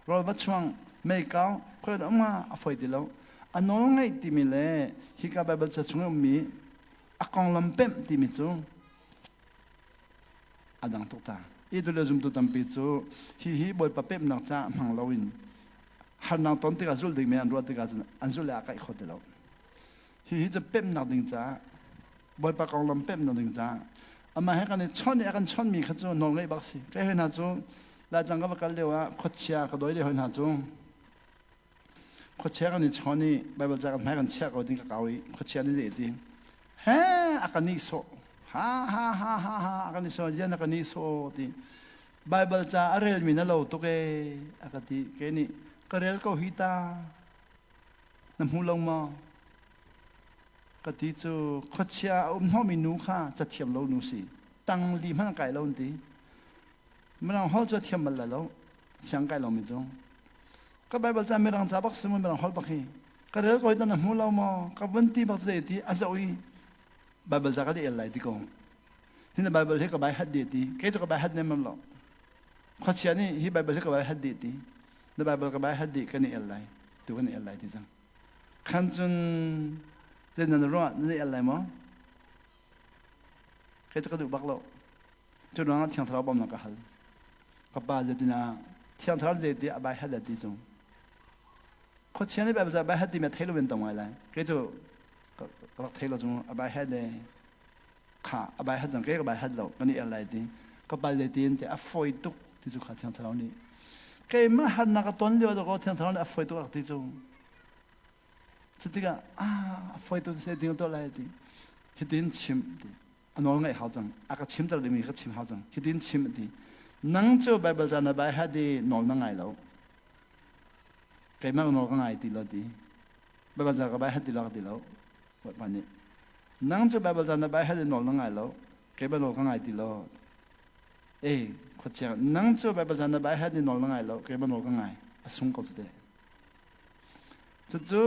rawl va chuang, meikau, khoi um hnga a foi ti lo. A nawl ngaih timi le hika Baibal ca chung i ummi a konglam pemh timi cu a dang tuk ta. I tu le zumtu tampi cu hihi Bawipa pemhnak caah hmang loin harnak ton tikah zulh dingmi an ruah tikah cun an zulh le a kaih kho ti lo. Hihi cu pemhnak ding caah Bawipa konglam pemhnak ding caah amah he kan i chawnh i a kan chawnhmi kha cu nawl ngeih bak si. Kei hoi hna cu Laitlang ka va kal lio ah khuachia ka dawi lio hoi hna cu khuachia kan i chawn i Baibal ca kan hmai kan chiah ko ding ka kau i khuachia nih zei ti he a ka nihsawh ha ha ha ha ha a ka nihsawh zian a ka nihsawh ti Baibal ca a relmi na lo tuk e a ka ti kei nih ka rel ko hi ta na hmu lo maw Ka ti cu khuachia a um hnawhmi nu kha cathiam lo nu si. Tang li hmanh kai lo an ti. Mirang holh cu a thiam bal lai lo. Siang kai lomi cu. Ka Bible ca mirang ca bak si mu mirang holh bak hi. Ka rel ko hi na hmu lo maw? Ka vun ti bak zei ti a zoh i Bible ca ka di el lai ti ko. Hi na Bible hi ka bai hat di ti. Kei cu ka bai hat nem lo. Khuachia nih hi Bible hi ka bai hat di ti. Na Bible ka bai hat di kan i el lai. Tu kan i el lai ti cang. Khan cun zei nan ruah nan i el lai maw? Kei cu ka duh bak lo. Cu ruangah Thiang Thlarau bawmhnak ka hal. Ka pa zeitinah Thiang Thlarau zeiti a bai hat ti cu. Khuachia nih bai bai hat ti mi thei lo in tong ngai lai. Kei cu ka rak thei lo cu a bai hat le kha a bai hat zong kei ka bai hat lo kan i el lai ti. Ka pa zeitin ti a fawi tuk ti cu kha Thiang Thlarau nih keimah harnak ka ton lio dakaw Thiang Thlarau nih a fawi tuk a ti cu. Cutikah ah a fawi tuk se ding tuah lai ti. Hitin chim ti. A nawl ngaih hau cang. A ka chimter dingmi ka chim hau cang. Hitin chim ti. Nang cu Bible ca na bai hat i nawl na ngai lo. Keimah nawl ka ngai ti lo ti. Bible ca ka bai hat ti lo ka ti lo. Bawipa nih nang cu Bible ca na bai hat i nawl na ngai lo. Keimah nawl ka ngai ti lo. E khuachia nang cu Bible ca na bai hat i nawl na ngai lo. Keimah nawl ka ngai. A sung ko cu te. Cucu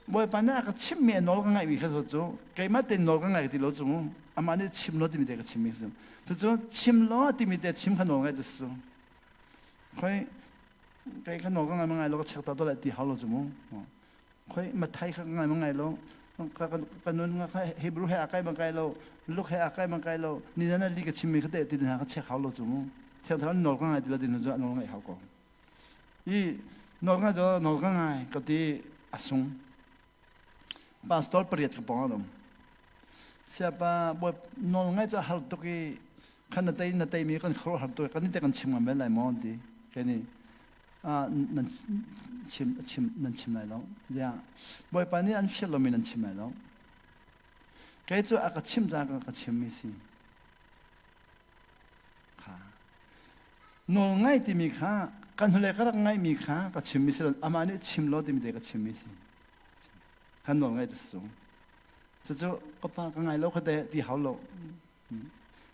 Bawipa nih a ka chimhmi a nawl ka ngaihmi kha cu keimah tein nawl ka ngai ti lo cu amah nih chim law timi te ka chimmi cu cucu chim law timi te chim kha nawl ngaih cu su khoi kei kha nawl ka ngai ma ngai lo ka chek ta to lai ti hau lo cu mu khoi mathai kha ka ngai ma ngai lo ka nun nga kha Hebrew he a kai ma kai lo Luke he a kai ma kai lo ni zan li ka chimmi kha te ti hna ka chek hau lo cu mu thiang thlarau nawl ka ngai ti lo ti cu nawl ngaih hau ko I nawl ngai cu nawl ka ngai ka ti a sung. Pastor pariat ka pong a um. Siapa bawi nawl ngai cu a har tuk i khan na tei na tei mi kan khuaruah har tuk i kan te kan chim ngam men lai maw ti ke nih nan chim chim nan chim lai lo. Ya Bawipa nih an fial lomi nan chim lai lo. Kei cu a ka chim ca ka chim mi si. Kha. Nawlngaih timi kha kan hnulei ka rak ngaihmi kha ka chimmi si lo amah nih chim law timi te ka chimmi si. Kan nawl ngaih cu sung. Cucu ka pa ka ngai lo kha te ti hau lo.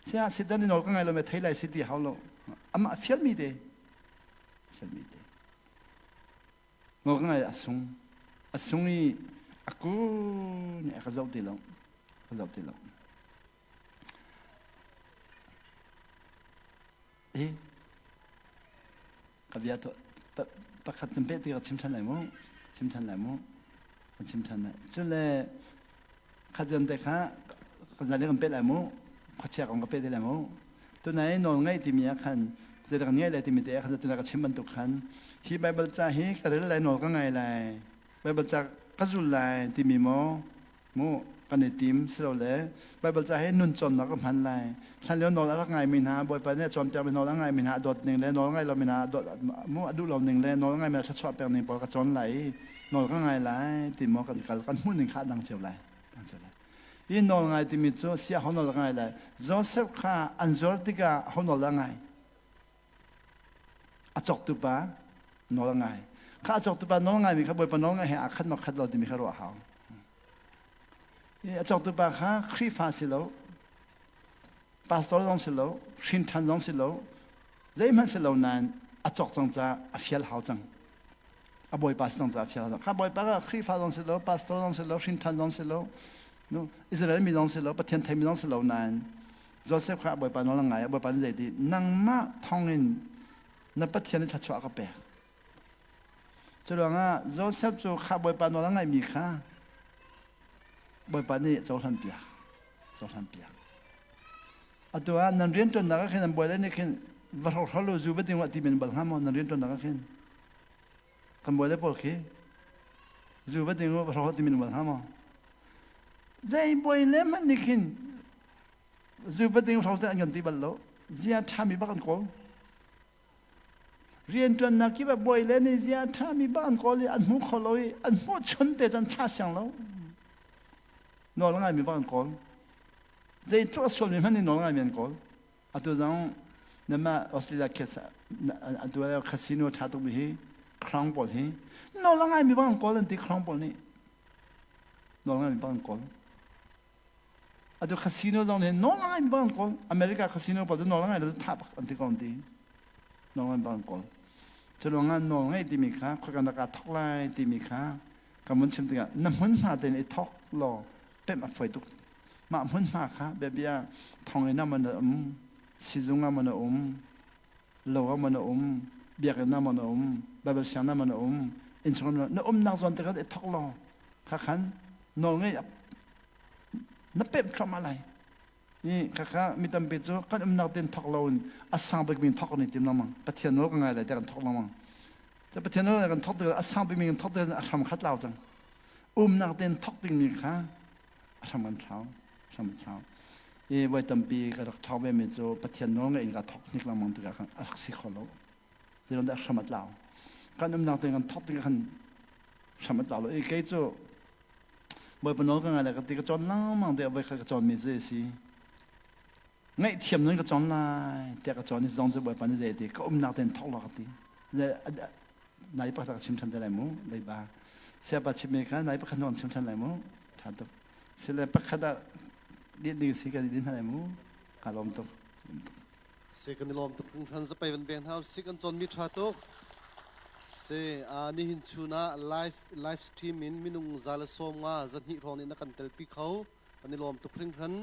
Sia sitan ni nawl ka ngai lo me thei lai si ti hau lo. Amah fialmi te. Fialmi te. Nawl ka ngai a sung. A sung i a ku nih a ka zoh ti lo. Ka zoh ti lo. Hi ka bia tuah pakhat kan peh ti ka chim ṭhan lai mu chim ṭhan lai mu kan chim ṭhan lai cule khajan te kha kan zan kan peh lai mu khuachia kong ka peh te lai mu tunai nawl ngaih timi ah khan zeidah kan ngaih lai timi te ah khan tuna ka chim bantuk khan hi Bible ca hi ka rel lai nawl ka ngai lai Bible ca ka zul lai timi maw Mu kan i tim silole Baibal ca hi nun cawnnak ka hman lai. Hlanlio nawl a rak ngaimi hna, Bawipa nih a cawnpiakmi nawl a ngaimi hna a dawt ning le nawl ngai lomi hna mu a duh lo ning le nawl ngaimi hna thluachuah pek ning pawl ka cawn lai i nawl ka ngai lai ti maw kan kal kan hmuh ning kha a dang cio lai. Dang cio lai. Hi nawl ngai timi cu sia ho nawl a ngai lai. Joseph kha an zuar tikah ho nawl a ngai. A cawktu pa nawl a ngai. Kha a cawktu pa nawl ngaimi kha Bawipa nawl ngai he aa khat maw khat lo timi kha ruah a hau. A cawktu pa kha Khrihfa si lo, pastor zong si lo, hrinṭhan zong si lo, zeihmanh si lo nain a cawk cang caah a fial hau cang. A bawipa si cang caah a fial hau cang. Kha bawipa kha Khrihfa zong si lo, pastor zong si lo, hrinṭhan zong si lo, Israel mi zong si lo, Pathian theimi zong si lo nain Joseph kha a bawipa nawl a ngai. A bawipa nih zeiti nangmah thawngin na Pathian nih thluachuah a ka pek. Cu ruangah Joseph cu kha bawipa nawl a ngaihmi kha bawipa nih cohlan piak. Cohlan piak. Atu ah nan rianṭuannak ah khin nan bawi le nih khin va hrokhrawl u zu va ding ti men bal hnga maw nan rianṭuannak ah khin kan bawi le pawl khi zu va ding u va hrokhrawl ti men bal hnga maw zei bawi le hmanh nih khin Zu va ding hro te an kan ti bal lo. Zia ṭhami bak an kawl. Rianṭuannak kip ah bawi le nih zia ṭhami bak an kawl i an hmu kho lo i an hmuh chun te cun thla siang lo. Nawl ngaimi bak an kawl. Zeitluk a sualmi hmanh nih nawl ngaimi an kawl. Atu zong nama Australia atu casino ṭha tukmi hi Crown pawl hi nawl a ngaimi bak an kawl an ti Crown pawl nih. Nawl ngaimi bak an kawl. Atu casino zong nih nawl a ngaimi bang an kawl. America casino pawl cu nawl a ngai lo cu tha bak an ti ko an ti. Nawl ngai bang an kawl. Cu ruangah nawl ngeih timi kha khoika na kaa thok lai timi kha kan vun chim tikah na hmunhma tein i thok law pemh a fawi tuk. Mah hmunhma kha biabia thonginn ah maw na um, sizung ah maw na um, lo ah maw na um, biakinn ah maw na um, Bible siang ah maw na um, innchung na umnak zawn te khan i thok law kha khan nawl ngeih na pemh thluahmah lai. I khakha mi tampi cu kan umnak ten thok lo in a sang bikmi in thok kan i tim lengmang. Pathian nawl ka ngai lai tiah kan thok lengmang. Cu Pathian nawl kan thok tikah a sang bikmi kan thok tikah a hram khat lau cang. Umnak ten thok dingmi kha a hram kan thlau, hram kan thlau. I voi tampi ka rak thok ve mi cu Pathian nawl ngeih in ka thok hnik lengmang tikah khan a rak si kho lo. Zeiruang dah hram a tlau. Kan umnak ten kan thok tikah khan hram a tlau lo. I kei cu Bawipa nawl ka ngai lai ka ti ka cawn lengmang tiah voikhat ka cawnmi cu a si. Ngaihthiam nun ka cawn lai tiah ka cawn i zong cu Bawipa nih zei ti ka umnak tein thawk law ka ti. Nai pakhat ka chim ṭhan te lai mu leiba. Siapa chimmi kha nai pakhat hnu chim ṭhan lai mu. Ṭha tuk. Sile pakhat ah din ding si ka din hna lai mu. Ka lawm tuk. Si kan i lawm tuk hringhran zapai van beng hna si kan cawn mi tha tuk. Si nihin chun ah live live stream in minung 150 zahnih hrawng nih na kan telpi kho. Kan i lawm tuk hringhran.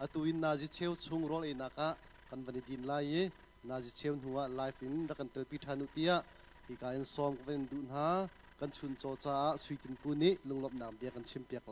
Atu in nazi cheu chung rawl einak ah kan van i din lai i nazi cheu hnu ah live in rak kan telpi ṭhan u tiah hika in sawm ka van in duh hna. Kan chuncaw caah Sui Tin Pu nih lunglawmhnak bia kan chimpiak lai.